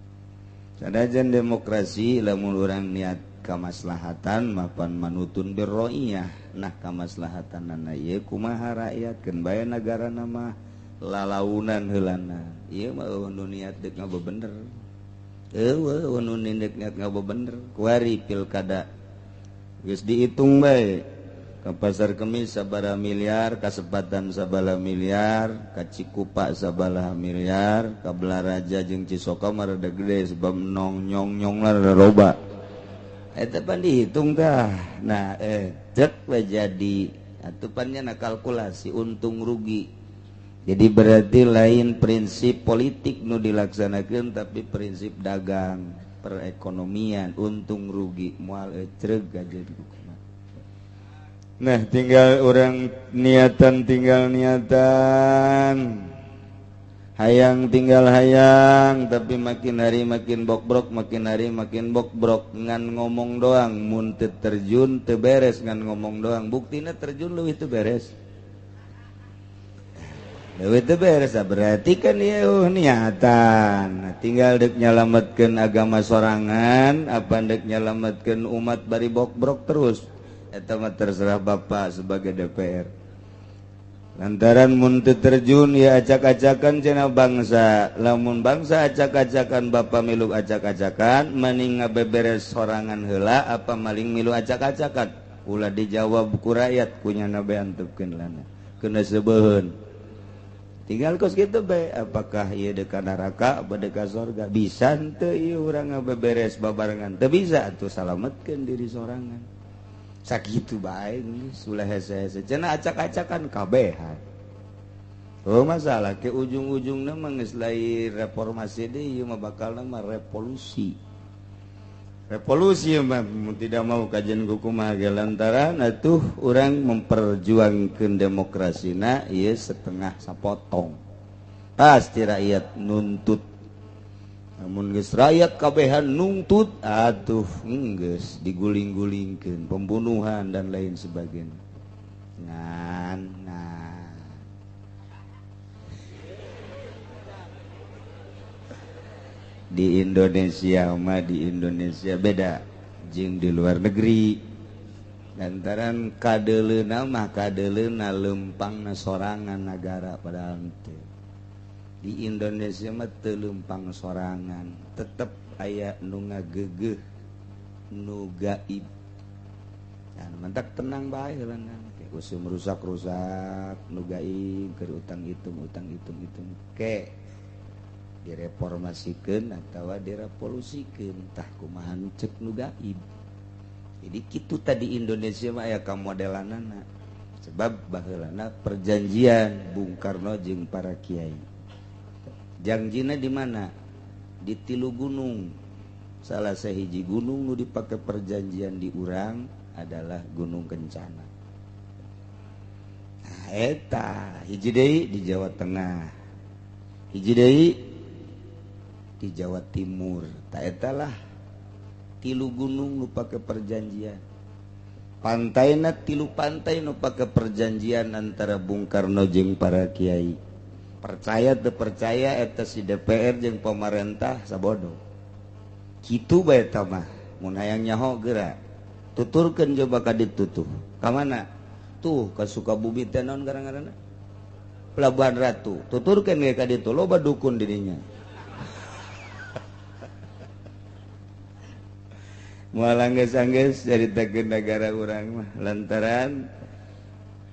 Sanajan demokrasi lamun urang niat kamaslahatan mapan manutun birroiyah. Nah kamaslahatanana ieu kumaha rakyat keun bae nagara mah lalaunan heulana. Ieu mah eueuh nu niat deuk ngabebener. Eueuh nu niat ngabebener. Kuari pilkada geus dihitung bae. Ka Pasar Kemis sabaraha miliar, kasempatan sabaraha miliar, ka Cikupa sabaraha miliar, ka Balaraja jeung Cisoka mah rada gede sebab nong nyong nyong lah rada loba. Eta pan dihitung tah. Nah, cek we jadi atuh pan nya kalkulasi untung rugi. Jadi berarti lain prinsip politik nu dilaksanakeun tapi prinsip dagang, perekonomian, untung rugi moal ecreg aja. Nah tinggal orang niatan, tinggal niatan, hayang tinggal hayang, tapi makin hari makin bokbrok, makin hari makin bokbrok. Ngan ngomong doang, mun teu terjun teu beres, ngan ngomong doang. Buktina terjun leuwih teu beres, leuwih teu beres. Berarti kan ieu niatan. Nah, tinggal deuk nyalametkeun agama sorangan, apa deuk nyalametkeun umat bari bokbrok terus. Eta mah terserah Bapak sebagai DPR. Lantaran mun teu terjun ya acak-acakan cenah bangsa. Lamun bangsa acak-acakan, Bapak milu acak-acakan, mending ngabeberes sorangan heula apa maling milu acak-acakan. Ulah dijawab ku rakyat kunyana bae antepkeun lana. Keuna sebeuheun. Tinggal kos kitu bae, apakah ieu deuk ka neraka apa deuk ka sorga? Bisa henteu ieu urang ngabeberes babarengan? Teu bisa atuh salametkeun diri sorangan. Sakitu bae geus ulah hese-hese cenah acak-acakan kabehan. Oh masalah ke ujung-ujungna mah geus lain reformasi deui, ieu mah bakalna mah revolusi. Revolusi mah tidak mau kajian kumaha ge lantaran atuh urang memperjuangkeun demokrasina ieu setengah sapotong. Pasti rakyat nuntut. Namun geus rakyat kabehan nuntut atuh geus diguling-gulingkeun, pembunuhan dan lain sebagainya. Ngan nah di Indonesia mah, di Indonesia beda jeung di luar negeri. Lantaran kadeuleuna mah kadeuleuna lempangna sorangan nagara, padahal teu. Di Indonesia mah teu lempang sorangan, tetep aya nu ngageugeuh, nu gaib. Nah, mantak tenang bae heula usum rusak-rusak nu gaib keur utang hitung, utang hitung, hitung ke. Direformasikeun atawa direvolusikeun tah kumaha nu cek nu gaib. Jadi kitu tadi Indonesia mah aya kamodelanana. Sebab baheulana perjanjian Bung Karno jeung para kiai. Jangjina di mana? Di tilu gunung. Salah sahiji gunung nu dipake perjanjian di urang adalah Gunung Kencana. Nah, eta hiji deui di Jawa Tengah. Hiji deui di Jawa Timur. Ta eta lah tilu gunung nu pake perjanjian. Pantaina tilu pantai nu pake perjanjian antara Bung Karno jeung para kiai. Percaya teu percaya eta si DPR jeung pemerintah sabodo. Kitu bae eta mah mun hayang nyaho geura. Tuturkeun coba ka ditu tuh. Ka mana? Tuh ka Sukabumi teh naon ngaranna? Pelabuhan Ratu. Tuturkeun ge ka ditu loba dukun di dinya. Moal anggeus-anggeus caritakeun nagara urang mah lantaran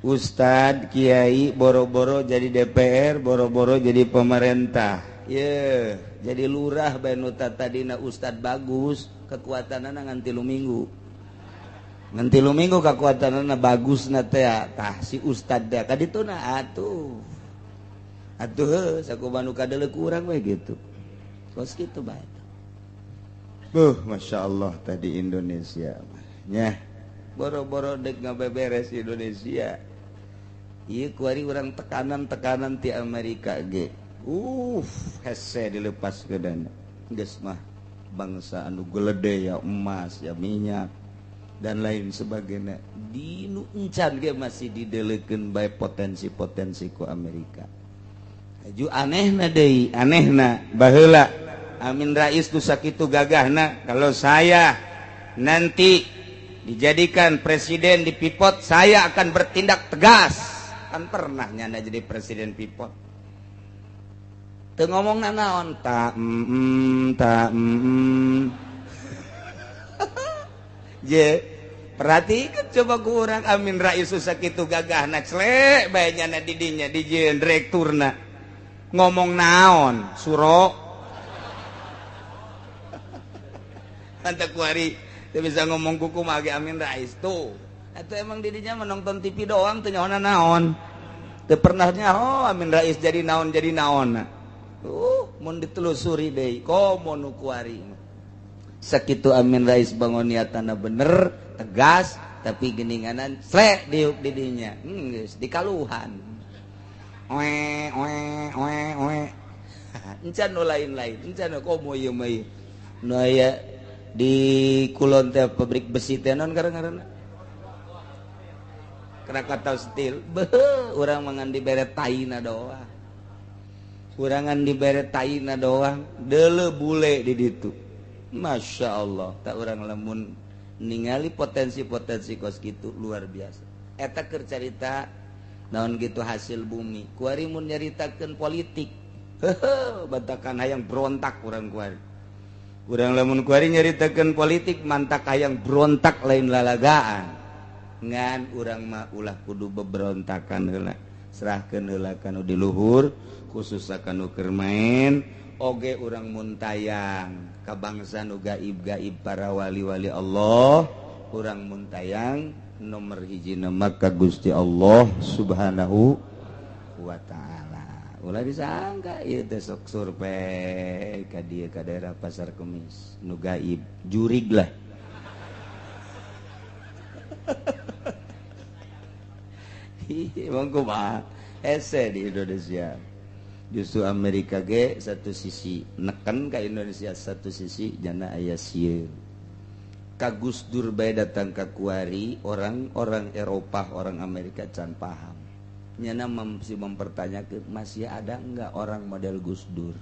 Ustad Kiai boro-boro jadi DPR, boro-boro jadi pemerintah. Ye, jadi lurah bae nu tadina ustad bagus, kekuatanana ngan 3 minggu. Ngan 3 minggu kekuatanana bagusna teh tah si ustad teh ka dituna atuh. Atuh heuh sakumaha nu kadeuleu ku urang we gitu. Kos kitu bae. Buh, Masya Allah tadi Indonesia nya. Boro-boro dek ngabeberes Indonesia. Ieu kuari urang tekanan-tekanan ti Amerika ge. Hese dilepas ke dana. Geus mah bangsa anu gelede ya emas, ya minyak dan lain sebagainya. Di nu encan ge masih dideleukeun bae potensi-potensi ku Amerika. Haju anehna deui, anehna baheula Amin Rais nu sakitu gagahna, kalau saya nanti dijadikan presiden di Pipot, saya akan bertindak tegas. Kan pernah nyana jadi presiden Pipot. Teu ngomong naon ta ta Je, perhatikan coba ku urang Amin Rais nu sakitu gagahna celek bae nyana di dinya dijieun direkturna. Ngomong naon suro Antak kuari teu bisa ngomong kuku mah Amin Rais tuh. Atau emang didinya menonton TV doang teu nyaho naon. Teu pernah nyaho Amin Rais jadi naon jadi naon. Mun ditelusuri deui komo nu kuari. Sakitu Amin Rais bangun niatana bener, tegas, tapi geninganan slek diuk didinya. Geus dikaluhan. Oe oe oe oe. Encan nu lain-lain, encan komo ieu mah ieu. Nu aya di kulon teh pabrik besi teh naon ngaranna? Krakatau Steel. Beuh, urang mah ngan dibere taina doang. Urangan dibere taina doang, deuleu bule di ditu. Masya Allah, tak urang lamun ningali potensi-potensi kos kitu luar biasa. Eta keur carita naon gitu hasil bumi. Kuari mun nyaritakeun politik. Heuheuh, batakan hayang berontak urang kuari. Urang lamun kuari nyaritakeun politik mantak hayang berontak lain lalagaan. Ngan urang mah ulah kudu beberontakan heula. Serahkeun heula ka nu di luhur, khususna ka nu keur main, oge urang mun tayang ka bangsa nu gaib-gaib para wali-wali Allah, urang mun tayang nomor hiji nama ka Gusti Allah Subhanahu wa taala. Ulah disangka ieu teh sok survei ka dieu ka daerah Pasar Kemis nu gaib, jurig lah. Emang kumaha hese di Indonesia. Justru Amerika ge satu sisi neken ka Indonesia, satu sisi jana aya sieun. Ka Gus Dur bae datang ka kuari, orang-orang Eropa, orang Amerika can paham. Nyana masih mempertanyakan masih ada enggak orang model Gus Dur.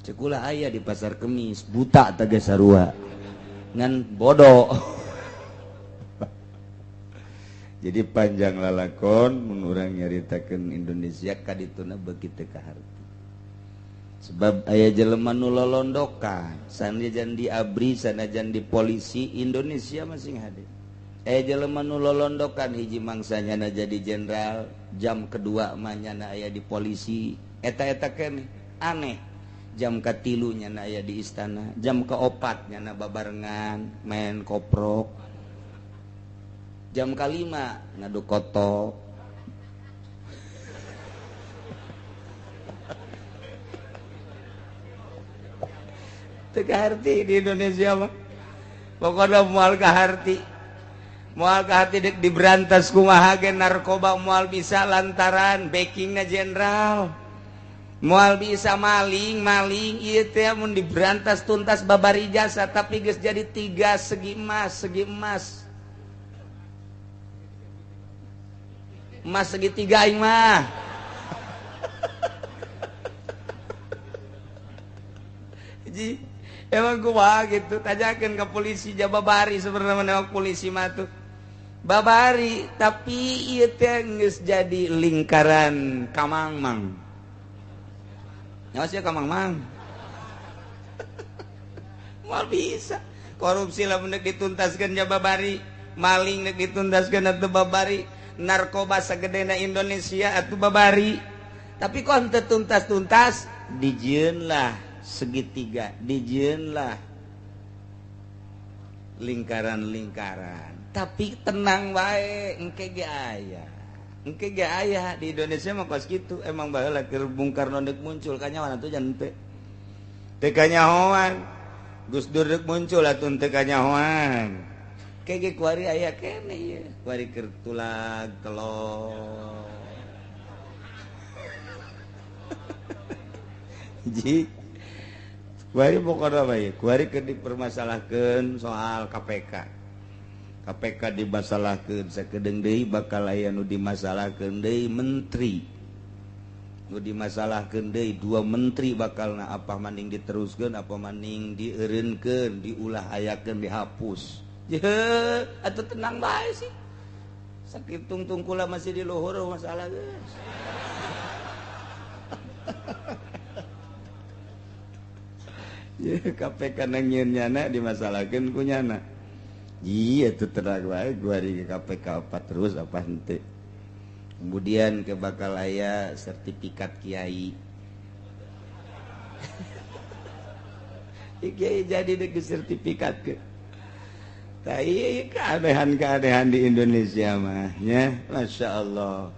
Cekulah aya di Pasar Kemis, buta teh sarua. Ngan bodoh. Jadi panjang lalakon mun urang nyaritakeun Indonesia kadituna beuki teu kaharti. Sebab aya jelema nu lolondokan, sanajan di ABRI, sanajan di polisi Indonesia masing hade. Aya jelema nu lolondokan hiji mangsa nyana jadi jenderal, jam kedua mah nyana aya di polisi. Eta-eta keneh aneh. Jam katilu nyana aya di istana, jam keopat nyana babarengan main koprok, jam kalima ngadu kotok. Teu kaharti di Indonesia mah. Pokokna moal kaharti. Moal kaharti dek diberantas kumaha ge narkoba moal bisa lantaran backingna jenderal. Moal bisa maling-maling ieu teh mun diberantas tuntas babari jasa, tapi geus jadi tiga segi emas, segi emas. Emas segitiga aing mah. Ji, emang kumaha gitu, tanyakeun ka polisi jababari sebenarnya mah polisi mah tuh. Babari, tapi ieu teh geus jadi lingkaran kamangmang. Nyawa sih kamangmang. Moal bisa. Korupsi lamun deuk dituntaskeun jababari, maling deuk dituntaskeun atuh babari, narkoba sagedena Indonesia atuh babari. Tapi kok henteu tuntas-tuntas, dijieunlah segitiga, dijieunlah lingkaran-lingkaran. Tapi tenang wae, engke ge aya. Engke ge aya di Indonesia mah kos kitu. Emang baheula keur Bung Karno deuk muncul kanyahoan atuh jan teu. Teu kanyahoan. Gus Dur deuk muncul atuh teu kanyahoan. Ke ge kuari aya keneh ieu. Kuari keur tulag telor. Ji kuari pokona bae, kuari keur dipermasalahkeun soal KPK. KPK dimasalahkeun sakedeung deui bakal aya nu dimasalahkeun deui menteri. Nu dimasalahkeun deui dua menteri bakalna apa maning diteruskeun apa maning dieureunkeun, diulah hayakeun, dihapus. Jeuh, atuh tenang bae sih. Sakit tungtung kula masih di luhur masalah geus. Ya, KPK nang nyieun nyana dimasalahkeun ku nyana. Iya itu terang wae gua di KPK apa terus apa henteu. Kemudian ke bakal aya sertifikat kiai. Kiai jadi dek sertifikat ke. Tah ieu keanehan-keanehan di Indonesia mah nya, Masya Allah.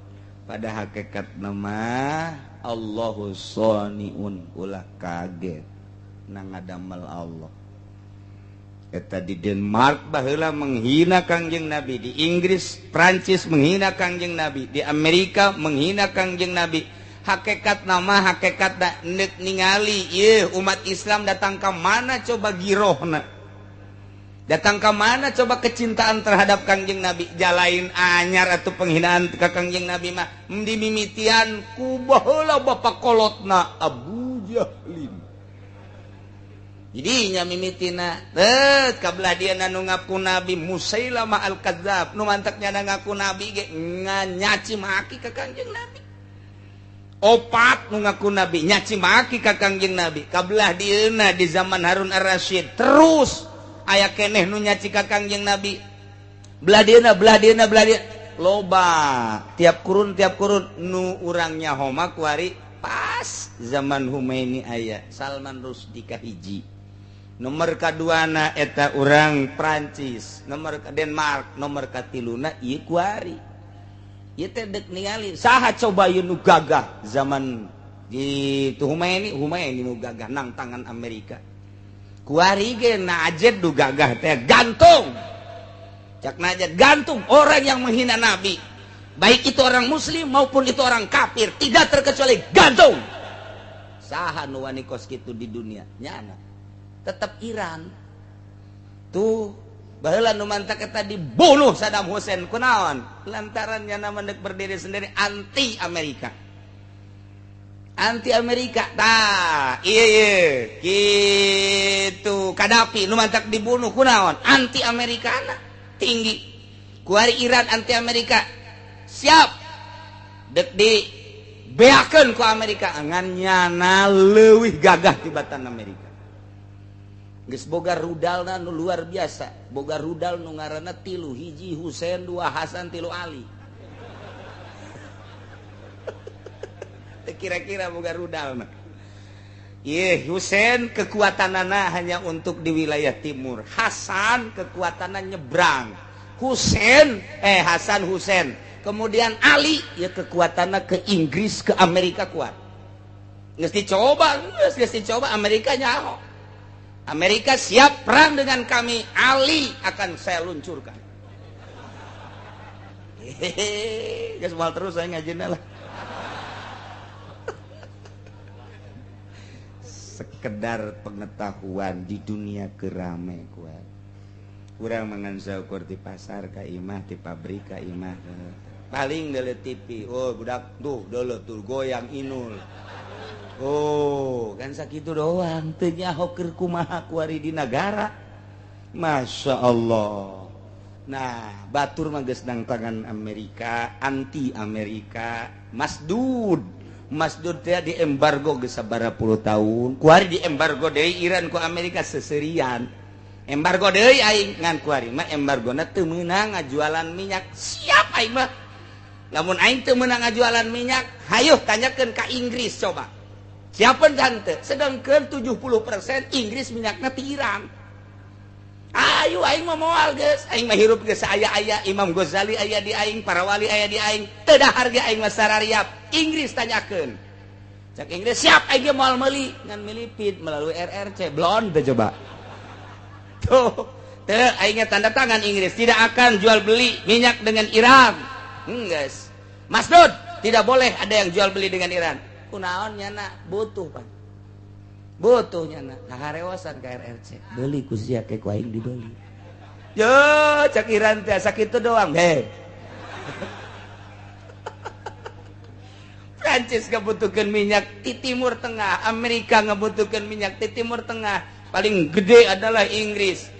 Pada hakikat mah Allahu shoniun, ulah kaget nang ngadamel Allah. Eta di Denmark baheula menghina Kangjeng Nabi, di Inggris, Prancis menghina Kangjeng Nabi, di Amerika menghina Kangjeng Nabi. Hakikat nama hakikat da neuk ningali ieu umat Islam datang ka mana coba girohna. Datang ka mana coba kecintaan terhadap Kangjeng Nabi, jalain anyar atau penghinaan ka Kangjeng Nabi mah dimimitian ku baheula bapak kolotna Abu Jahlin. Jadi nya mimitina teu kabelah dia nu ngaku Nabi Musailamah al-Kadzab nu mantaknya ngaku Nabi ge nyaci maki ka Kangjeng Nabi. Opat nu ngaku Nabi nyaci maki ka Kangjeng Nabi. Kabelah dieuna di zaman Harun Ar-Rasyid terus aya keneh nu nyaci ka Kangjeng Nabi. Belah dieuna belah dieuna belah dieuna loba tiap kurun nu urang nyaho mah kuari pas zaman Humaini aya Salman Rushdie kahiji. Nomor kaduana eta urang Prancis, nomor ka Denmark, nomor katiluna ieu kuari. Ieu teh deuk ningali saha coba ieu nu gagah zaman di Humaini, Humaini nu gagah nang tangan Amerika. Kuari ge Najed nu gagah teh gantung. Cak Najed gantung orang yang menghina Nabi. Baik itu orang muslim maupun itu orang kafir, tidak terkecuali gantung. Saha nu wani kos kitu di dunia? Nyana. Tetap Iran tuh baheula nu mantak eta dibunuh Saddam Hussein kunaon lantaran nyana mendek berdiri sendiri anti Amerika, anti Amerika tah ieu ieu kitu Kadafi nu mantak dibunuh kunaon anti Amerikana tinggi kuari Iran anti Amerika siap dek di beakeun ku Amerika ngan nyana leuwih gagah tibatan Amerika. Geus boga rudalna nu luar biasa, boga rudal nu ngaranna 3, 1 Husain, 2 Hasan, 3 Ali. Kira-kira boga rudalna. Ye Husein kekuatanana hanya untuk di wilayah timur. Hasan kekuatanana nyebrang. Husein Hasan Husein. Kemudian Ali ya kekuatanana ke Inggris, ke Amerika kuat. Geus dicoba, geus dicoba Amerika nyaho. Amerika siap perang dengan kami, Ali akan saya luncurkan. Hehehe, geus moal terus saya ngajina lah. Sekedar pengetahuan di dunia kerame kuat. Kurang mangan saukur di pasar ka imah, di pabrik ka imah. Paling deuleu TV, oh budak tuh deuleu tuh goyang inul. Oh, kan sakitu doang teu nyaho keur kumaha kuari di nagara. Masya Allah. Nah, batur mah geus nang tangan Amerika, anti Amerika, masdud. Masdud teh di embargo geus sabaraha puluh tahun. Kuari di embargo deui Iran ku Amerika seserian. Embargo deui aing ngan kuari mah embargona teu meunang ngajualan minyak. Siap aing mah. Lamun aing teu meunang ngajualan minyak, hayuh tanyakeun ka Inggris coba. Siapa tante? Sedangkan 70% Inggris minyakna ti Iran. Ayo aing mah moal geus, aing mah hirup geus aya-aya Imam Ghazali aya di aing, para wali aya di aing, teu dahar ge aing mah sarariap. Inggris tanyakeun. Cak Inggris siap aing ge moal meuli, ngan milipid melalui RRC blon teh coba. Tuh, teu aing tanda tangan Inggris tidak akan jual beli minyak dengan Iran. Geus. Masdud, tidak boleh ada yang jual beli dengan Iran. Kunaon nyana butuh pan. Butuh nyana kaharewasan ka RRC. Beli ku sia ke ku aing dibeli. Yo cak Iran teh sakitu doang heh. Prancis ngabutuhkeun minyak di Timur Tengah, Amerika ngabutuhkeun minyak di Timur Tengah. Paling gede adalah Inggris.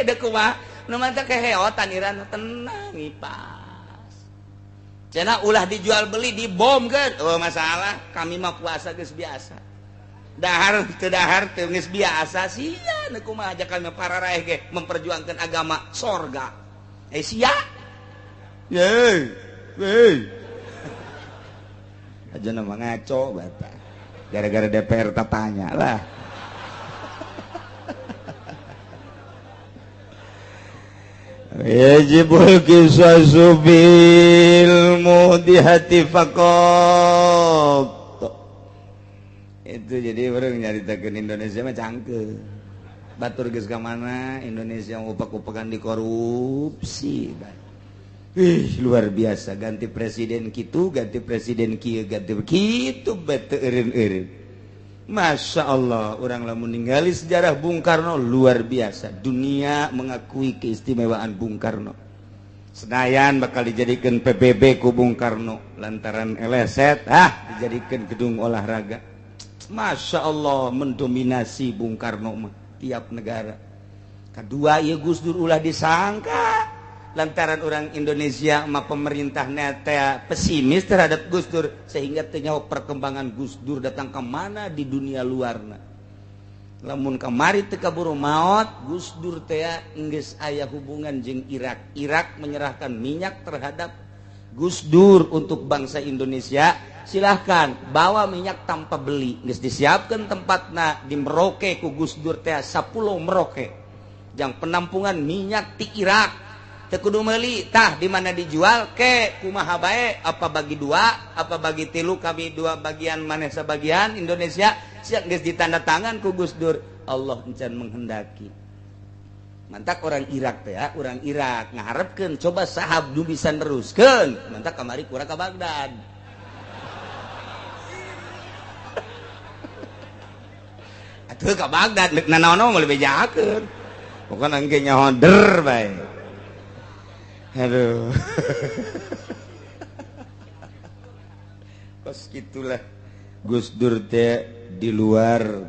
Deuk kumaha? Nu mantap keheotan Iran tenang ipas. Cenah ulah dijual beli dibom kan? Oh masalah, kami mah puasa geus biasa. Dahar teu dahar teu geus biasa sia nu kumaha aja kami para raeh ge memperjuangkan agama sorga. Sia. Ye, hey. Aja nama ngaco bata. Gara-gara DPR tanya lah. Yajibul qisasu bil mudihati faqat. Itu jadi orang nyaritakeun Indonesia mah cangkeul. Batur geus ka mana Indonesia upak-upakan dikorupsi. Ih, luar biasa ganti presiden kitu, ganti presiden kieu, ganti kitu bete eureun-eureun. Masya Allah, orang lamun ningali sejarah Bung Karno luar biasa. Dunia mengakui keistimewaan Bung Karno. Senayan bakal dijadikan PBB ku Bung Karno lantaran eleset, dijadikan gedung olahraga. Masya Allah mendominasi Bung Karno mah tiap negara. Kedua ieu Gus Dur ulah disangka lantaran orang Indonesia mah pemerintahnya teh pesimis terhadap Gus Dur sehingga teu nyaho perkembangan Gus Dur datang ke mana di dunia luarna. Lamun kamari teu kaburu maot Gus Dur teh geus aya hubungan jeung Irak. Irak menyerahkan minyak terhadap Gus Dur untuk bangsa Indonesia. Silahkan bawa minyak tanpa beli. Geus disiapkeun tempatna di Merauke ku Gus Dur teh 10 Merauke. Jang penampungan minyak ti Irak. Teu kudu meuli tah di mana dijual ke kumaha bae, apa bagi dua, apa bagi tilu, kami dua bagian maneh sabagian Indonesia siap geus ditanda tangan ku Gus Dur. Allah encan menghendaki. Mantak orang Irak teh ya, orang Irak ngaharepkeun coba sahab nu bisa neruskeun. Mantak kamari kurang ka Baghdad. Atuh ka Baghdad deuk nanaon mah bejakeun. Pokona engke nyaho der bae. Aduh. Kos gitulah Gus Dur teh di luar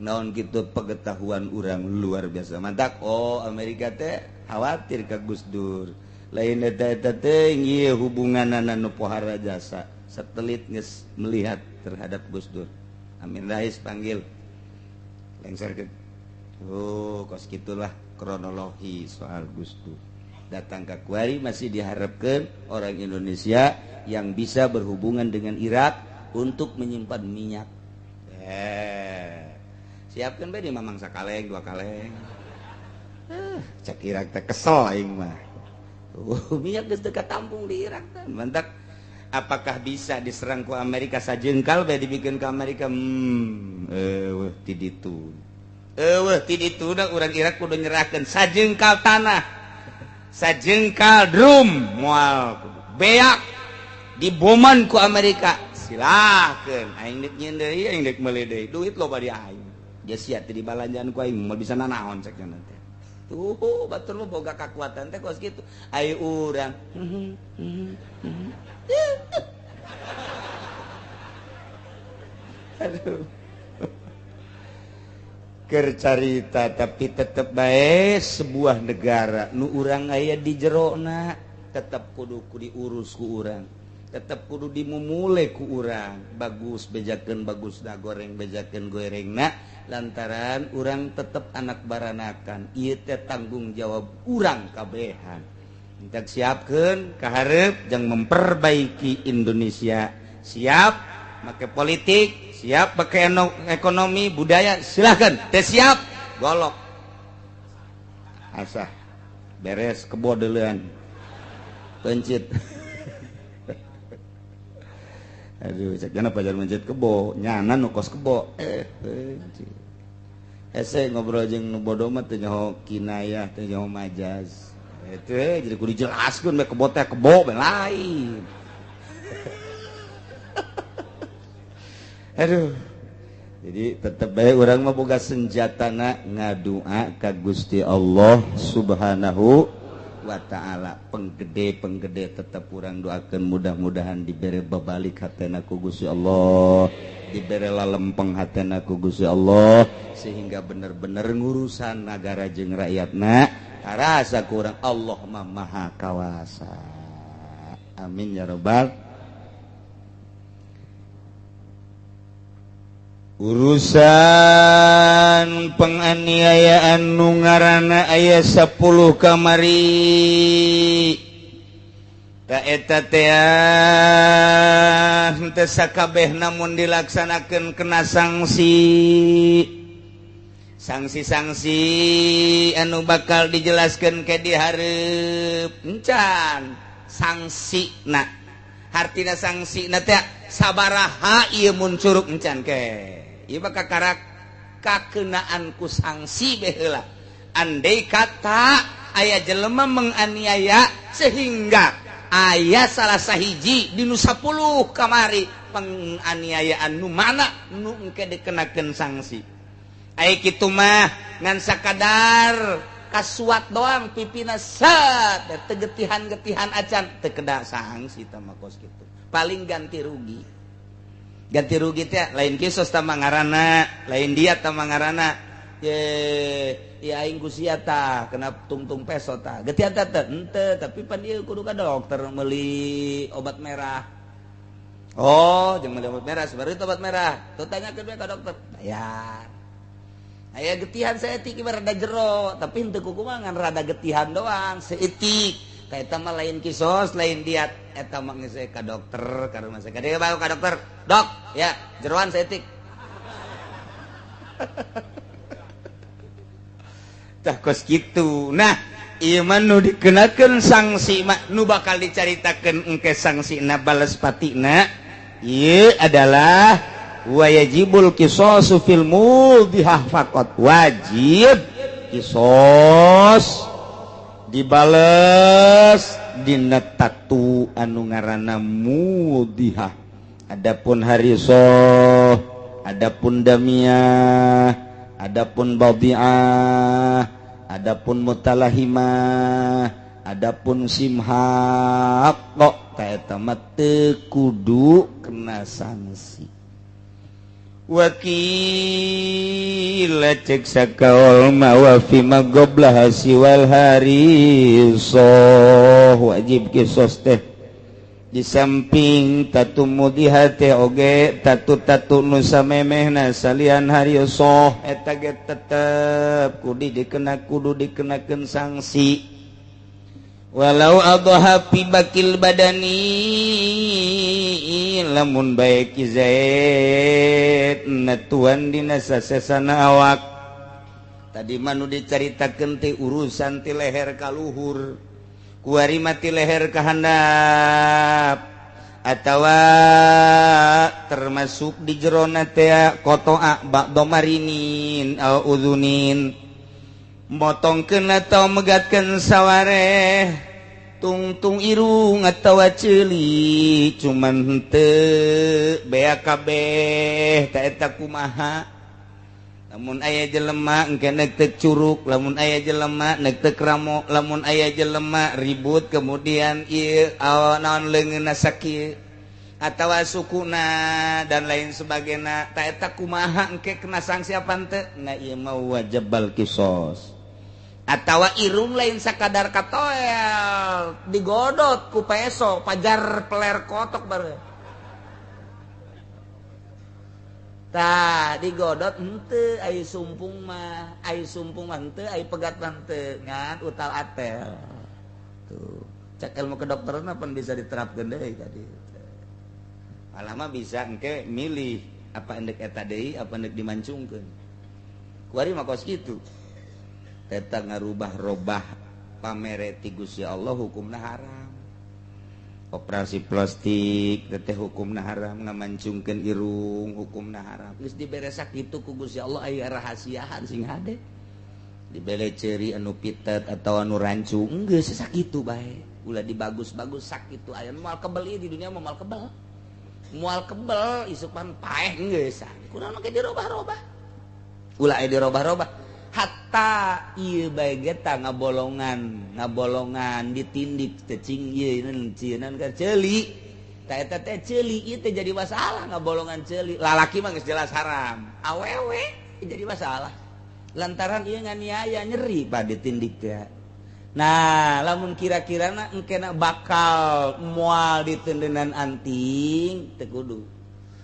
naon gitu pengetahuan urang luar biasa. Mantak oh Amerika teh khawatir ka Gus Dur. Lain eta eta teh ieu hubunganana nu pohara jasa. Satelit geus melihat terhadap Gus Dur. Amin Rais panggil. Lengserkeun. Oh, kos gitulah kronologi soal Gus Dur. Datang ke Kuari masih diharapkan orang Indonesia yang bisa berhubungan dengan Irak untuk menyimpan minyak. Siapkeun bae di mamang sakaleng dua kaleng. Cek Irak teh kesel aing mah. Minyak geus teu katampung di Irak teh. Mantak apakah bisa diserang ku Amerika sajengkal bae dibikin ke Amerika? Eueuh ti ditu. Eueuh ti ditu da urang Irak kudu nyerahkeun sajengkal tanah. Sajengkal drum moal beak diboman ku Amerika. Silahkeun aing deuk nyieun deui aing deuk meuli deui. Duit loba di aing. Dia siap di balanjaan ku aing moal bisa nanaon cek nya teh. Tuh batur mah boga kakuatan teh kos kitu. Ayo urang. Aduh. Keur carita tapi tetep bae sebuah negara nu urang aya di jerona tetep kudu diurus ku urang. Tetep kudu dimumule ku urang. Bagus bejakeun bagus da goreng bejakeun gorengna lantaran urang tetep anak baranakan. Ieu teh tanggung jawab urang kabehan. Minta siapkeun ka hareup jang memperbaiki Indonesia. Siap make politik, siap make ekonomi, budaya, silahkan. Teh siap golok. Asah beres kebo deulean. Pencit. Aduh, cek jana pajar mencit kebo, nyana nu kos kebo. Pencit. Hese ngobrol jeung nu bodoh mah teu nyaho kinayah, teu nyaho majaz. Itu jadi kudu dijelaskeun bae kebo teh kebo bae lain. Aduh. Jadi tetep bae urang mah boga senjatana ngadua ka Gusti Allah Subhanahu wa ta'ala. Penggede-penggede tetap urang doakan mudah-mudahan dibere babalik hatena ku Gusti Allah, dibere lalempeng hatena ku Gusti Allah sehingga bener-bener ngurusan nagara jeung rakyatna karasa kurang Allah mah maha kawasa. Amin ya rabbal. Urusan penganiayaan nu ngaranna aya 10 kamari ta eta teh henteu sakabeh namun dilaksanakeun kena sanksi. Sanksi-sanksi anu bakal dijelaskeun ke di hareup encan sangsina. Hartina sangsina teh sabaraha ieu mun curug encan ke. Ieu mah kakarak kakenaan ku sanksi baheula. Andai kata aya jelema menganiaya sehingga aya salah sahiji di nu 10 kamari penganiayaan nu mana nu engke dikenakeun sanksi. Aya kitu mah ngan sakadar kasuat doang pipina set teu getihan-getihan acan teu kena sanksi tah mah kos kitu. Paling ganti rugi. Ganti rugi teh lain kisos tah mangarana, lain dia tah mangarana. Ye, ya aing ku sia tah kena tungtung peso tah. Getihan teh henteu, tapi pan ieu kudu ka dokter meuli obat merah. Oh, jeung meuli obat merah, sabar itu obat merah. Tuh tanyakeun we ka dokter, bayar. Aya getihan saeutik ieu rada jero, tapi henteu kukumaha ngan rada getihan doang, saeutik. Ka eta mah lain kisos, lain diat. Eta mah geus ka dokter, ka rumah sakit. Dia bawa ka dokter. Dok, ya, jeroan saeutik. Tah kos kitu. Nah, ieu mah nu dikenakeun sanksi mah nu bakal dicaritakeun engke sangsina bales patina ieu adalah wajibul qisasu fil mudhihah faqat. Wajib kisos dibales dina tatu anu ngaranna mudhihah. Adapun harisoh, adapun damiah, adapun badiah, adapun mutalahimah, adapun simhaq kok ka eta mah teu kudu kena sanksi. Wakila cek sakaol ma wa fi ma qabla siwal harisoh wajib kisos teh di samping tatu mudihah teh oge tatu-tatu nu samemehna salian harisoh eta ge tetep kudu dikena kudu dikenakeun sanksi. Walau adha fi bakil badani lamun bae Ki Zaid netuan dina sasesana awak. Tadi mah nu dicaritakeun teh urusan ti leher ka luhur, kuari mah ti leher ka handap, atawa termasuk di jerona teh kotoa ba'da marinin au udzunin, motongkeun atau megatkeun sawareh tungtung irung atawa ceuli, cuman henteu bea kabeh ta eta kumaha. Lamun aya jelema engke neuk teu curuk, lamun aya jelema neuk teu kramo, lamun aya jelema ribut kemudian ieu naon leungeunna sakieu atawa sukuna dan lain sebagainya, ta eta kumaha engke kena sanksi apa henteu? Nah ieu mah wajibal kisos. Atawa irung lain sakadar katoel digodot ku peso pajar peler kotok baru. Tah digodot henteu ai sumpung mah, ai sumpung mah henteu, ai pegat mah henteu, ngan utal atel. Tuh, cek ilmu kedokteran apa bisa diterapkeun deui tadi. Malah mah bisa engke milih apa endek eta deui, apa endek dimancungkeun. Kuari mah kos kitu. Eta ngarubah-robah pamere ti Gusti Allah hukumna haram. Operasi plastik teteh hukumna haram, ngamancungkeun irung hukumna haram. Geus diberesak kitu ku Gusti Allah aya rahasiaan sing hade. Dibere ceuri anu pitet atawa anu rancung geus sakitu bae. Ulah dibagus-bagus sakitu aya moal kebel ieu di dunia mah moal kebel. Moal kebel isupan paeh geus. Kunaon make dirobah-robah. Ulah aya dirobah-robah. Hatta ieu bae ge ta ngabolongan, ngabolongan ditindik teh cing ieu cieun ka ceuli. Ta eta teh ceuli ieu teh jadi masalah ngabolongan ceuli. Lalaki mah geus jelas haram, awewe jadi masalah. Lantaran ieu nganiaya nyeri pa ditindik teh. Nah, lamun kira-kirana engkena bakal moal ditendenan anting teu kudu.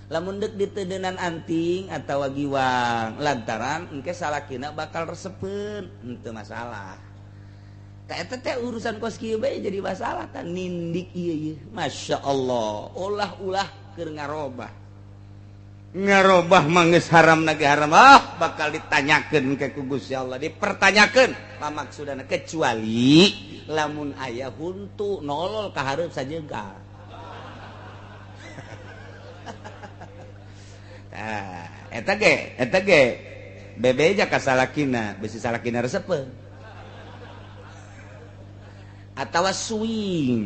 Lamun deuk ditedenan anting atawa giwang lantaran engke salakina bakal resepeun henteu masalah. Ta eta teh urusan kos kieu bae jadi masalah ta nindik ieu ieu. Masya Allah, ulah-ulah keur ngarobah. Ngarobah mah geus haram na ge haram, ah bakal ditanyakeun ke ku Gusti Allah, dipertanyakeun pamaksudana kecuali lamun aya huntu nolol ka hareup sajegal. Ah, eta ge bebeja ka salakina, besi salakina resepeun. Atawa swing.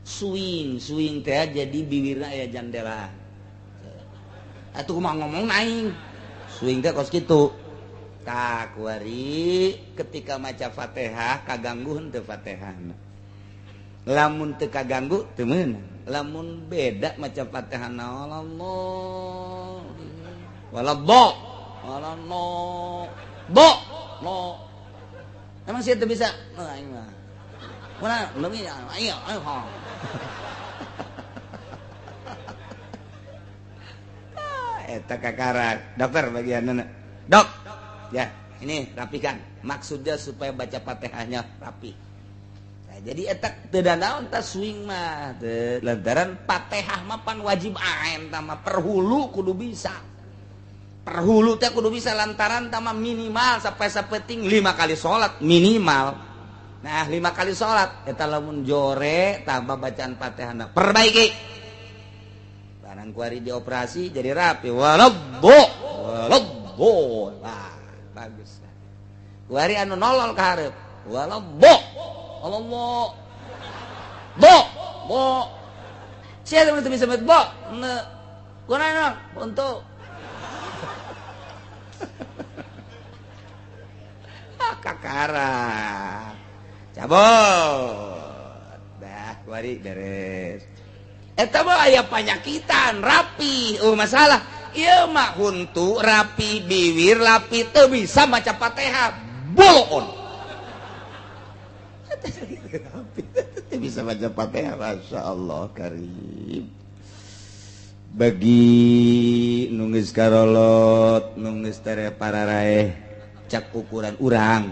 Swing, swing teh jadi biwirna aya jandela. Atuh kumaha ngomong aing. Swing teh kos kitu. Tah kuari ketika maca Fatihah kaganggu henteu Fatihahna. Lamun teu kaganggu teu meunang. Lamun beda maca Fatihah Allah wala bo wala no bo no emang sih itu bisa aing mah mana leuwih ayo ayo ha eta kakarak dokter bagianna dok ya ini rapikan maksudnya supaya baca Fatihahnya rapi. Nah, jadi eta teu danaon ta swing mah teu lantaran Fatihah mah pan wajib aen ta mah perhulu kudu bisa. Perhulu teh kudu bisa lantaran ta mah minimal sampai sapeting 5 kali salat minimal. Nah, 5 kali salat eta lamun jore tambah bacaan Fatihahna perbaiki. Barang kuari dioperasi jadi rapi walabbo walabbo. Wah, bagus. Kuari anu nolol ka hareup walabbo Allah bo bo siapa yang bisa bo ne kurang untuk kakara cabut dah kuari beres eta mah aya panyakitan rapi oh masalah ieu mah huntu rapi biwir rapi teu bisa maca Fatihah bolon bisa baca Fatihah. Masya Allah karim. Bagi nungis karolot nungis tere pararaeh cak ukuran urang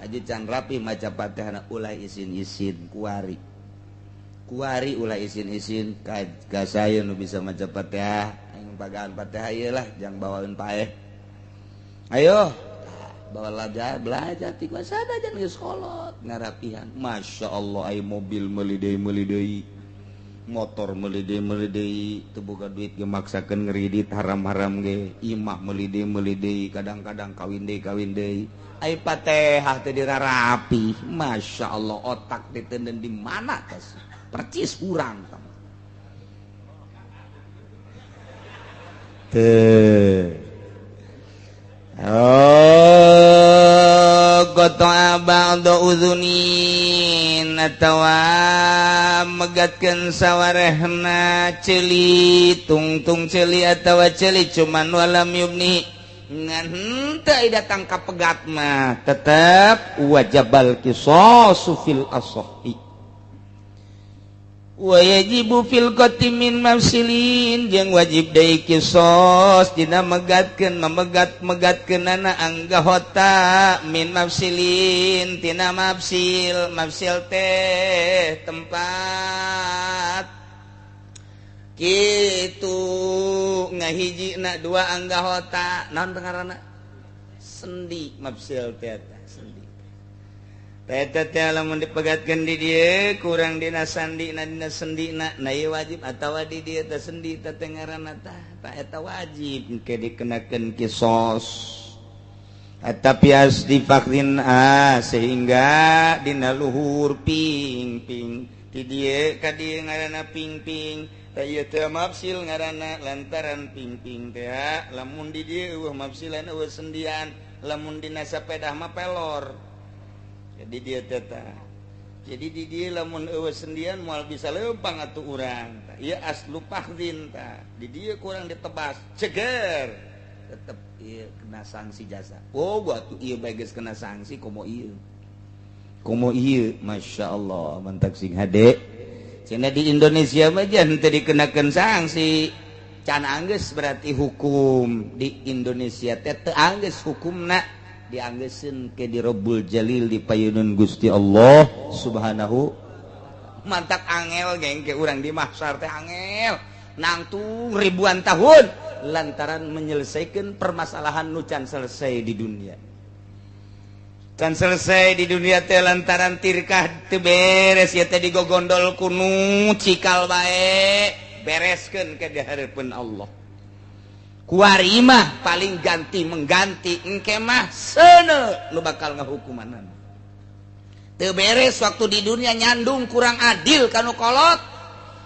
aja can rapi maca Fatihah ulah isin-isin kuari. Kuari ulah isin-isin ka saya nu bisa maca Fatihah, aing pagaan Fatihah ieu lah jang bawaeun paeh. Ayo bawa belajar belajar ti sanajan geus kolot ngarapihan. Masya Allah, ai mobil meuli deui meuli deui, motor meuli deui meuli deui, teu boga duit ge maksakeun ngeridit haram-haram ge, imah meuli deui meuli deui, kadang-kadang kawin deui. Ai Fatihah teh dirarapi. Masya Allah, otak ditenden di mana tas percis urang teh. Oh, qata'a ba'da udzunin atawa megatkeun sawarehna ceuli tungtung ceuli atawa ceuli cuman walam yubni ngan henteu datang ka pegat mah tetep wajibal qisasu fil asahhi wa yajibu fil qati min mafsilin jeung wajib deui kisos dina megatkeun memegat-megatkeunana anggahota min mafsilin tina mafsil mafsil teh tempat kitu ngahijina dua anggahota naon ngaranna sendi mafsil teh sendi. Eta teh lamun dipegatkeun di dieu kurang dina sandina dina sendina na ieu wajib atawa di dieu teh sendi teh ngaranna tah tah eta wajib engke dikenakeun kisos atapi asdi fakrin a sehingga dina luhur ping-ping di dieu ka dieu ngaranna ping-ping tah ieu teh mafsil ngaranna lantaran ping-ping teh lamun di dieu eueuh mafsilan eueuh sendian lamun dina sapedah mah pelor. Jadi dia teta. Jadi di dia lamun eueuh sendian moal bisa leumpang atuh urang. Ieu aslu fahdin tah. Di dia kurang ditebas, ceger. Tetep ieu kena sanksi jasa. Oh, gua atuh ieu bae geus kena sanksi komo ieu. Komo ieu, Masya Allah, mantak sing hade. Cenah di Indonesia mah jangan teu dikenakeun sanksi. Can anggeus berarti hukum di Indonesia teh teu anggeus hukumna. Dianggesin ke di Rabbul Jalil di payunun Gusti Allah Subhanahu. Mantak angel geng ke urang di mahsyar teh angel nangtung ribuan tahun lantaran menyelesaikan permasalahan nu can selesai di dunia. Can selesai di dunia teh lantaran tirkah teu beres ya teh digogondol kunu cikal bae bereskeun ke di hareupeun Allah. Kuari mah paling ganti mengganti engke mah seuneu nu bakal ngahukumanan. Teu beres waktu di dunia nyandung kurang adil ka nu kolot.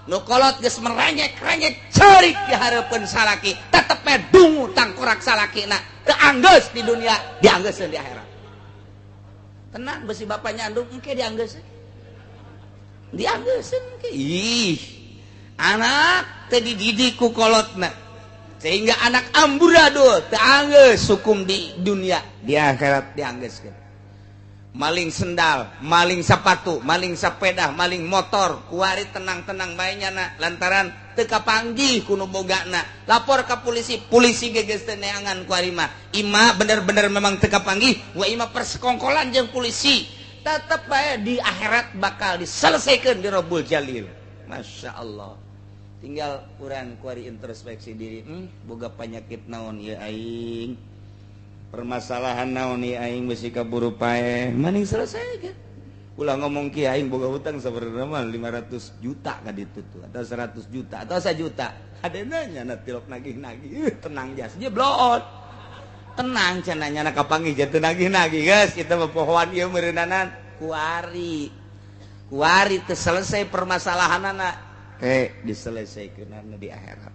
Nu kolot geus merengek-rengek ceurik di hareupeun salaki, tetep we dungu tangkorak salakina. Teu anggeus di dunia, dianggeuskeun di akhirat. Tenang besi bapak nyandung engke dianggeuskeun. Dianggeuskeun engke. Ih, anak teu dididik ku kolotna. Sehingga anak amburadul teu anggeus hukum di dunia, di akhirat dianggeuskeun. Maling sendal, maling sepatu, maling sepeda, maling motor, kuari tenang-tenang bae nyana lantaran teu kapanggih ku nu bogana. Lapor ka polisi, polisi ge geus teu neangan kuari mah. Ima bener-bener memang teu kapanggih, wa ima persekongkolan jeung polisi. Tetep bae di akhirat bakal diselesaikan di Rabbul Jalil. Masya Allah. Tinggal kurang kuari introspeksi diri, boga penyakit naon ieu aing, permasalahan naon ieu aing besi kaburu paeh maning selesai kan. Ulah ngomong ki aing boga hutang sabenerna mah 500 juta ka ditu tuh atau 100 juta atau 1 juta. Hadena nya tilok nagih-nagih, tenang jas nya bloon. Tenang cenah nya kapanggih jatuh nagih-nagih geus kita mah pohoan ieu meureunana kuari. Kuari teu selesai permasalahanana. Diselesaikan di akhirat.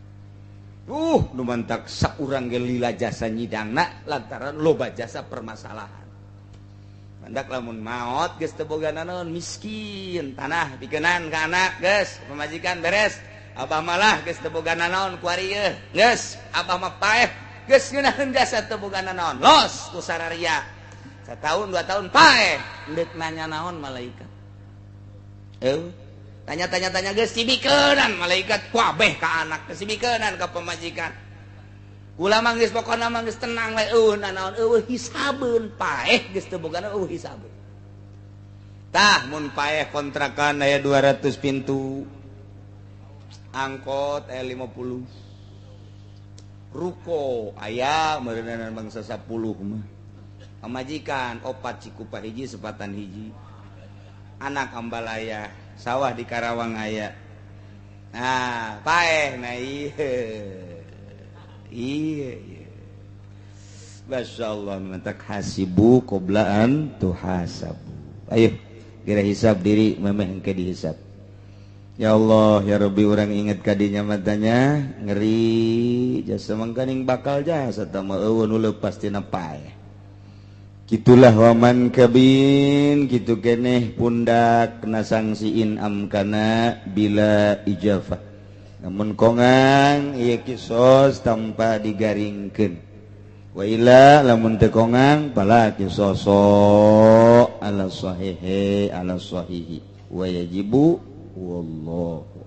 Nu mantak saurang ge lila jasa nyidangna lantaran loba jasa permasalahan. Mandak lamun maot geus teu boga nanaon miskin, tanah dikenan ka anak geus, pamajikan beres. Abah malah geus teu boga nanaon kuari ieu, geus abah mah paeh, geus ngeunaheun jasa teu boga nanaon. Los ku sararia. Satahun 2 tahun paeh, deuk nanya naon malaikat. Tanya-tanya-tanya geus sibikeunnan malaikat kabeh ka anak, sibikeunnan ka pamajikan. Kula mah geus pokona mah geus tenang we eueuh nanaon eueuh hisabeun paeh geus teu bogana eueuh hisabeun. Tah, mun paeh kontrakan aya 200 pintu, angkot aya 50, ruko aya meureunan bangsa 10 mah, pamajikan opat, cikupa hiji, sepatan hiji, anak ambalaya, sawah di Karawang aya. Nah, paeh. Nah, iya, Masya Allah, mantak hasibu qabla an tuhasabu. Ayo kira hisab diri, memeh engke dihisab. Ya Allah, ya Rabbi, urang inget kadinya matanya ngeri jasa, mangkaning bakal jasa tama eueuh nu leupas tina paeh. Gitulah waman kabin, gitu keneh pundak kena sanksi in amkana bila ijafah, namun kongang ieu kisos tanpa digaringkeun. Wa illa, lamun teu kongang, fala kisoso ala sahihi, ala sahihi, wa yajibu, wallahu.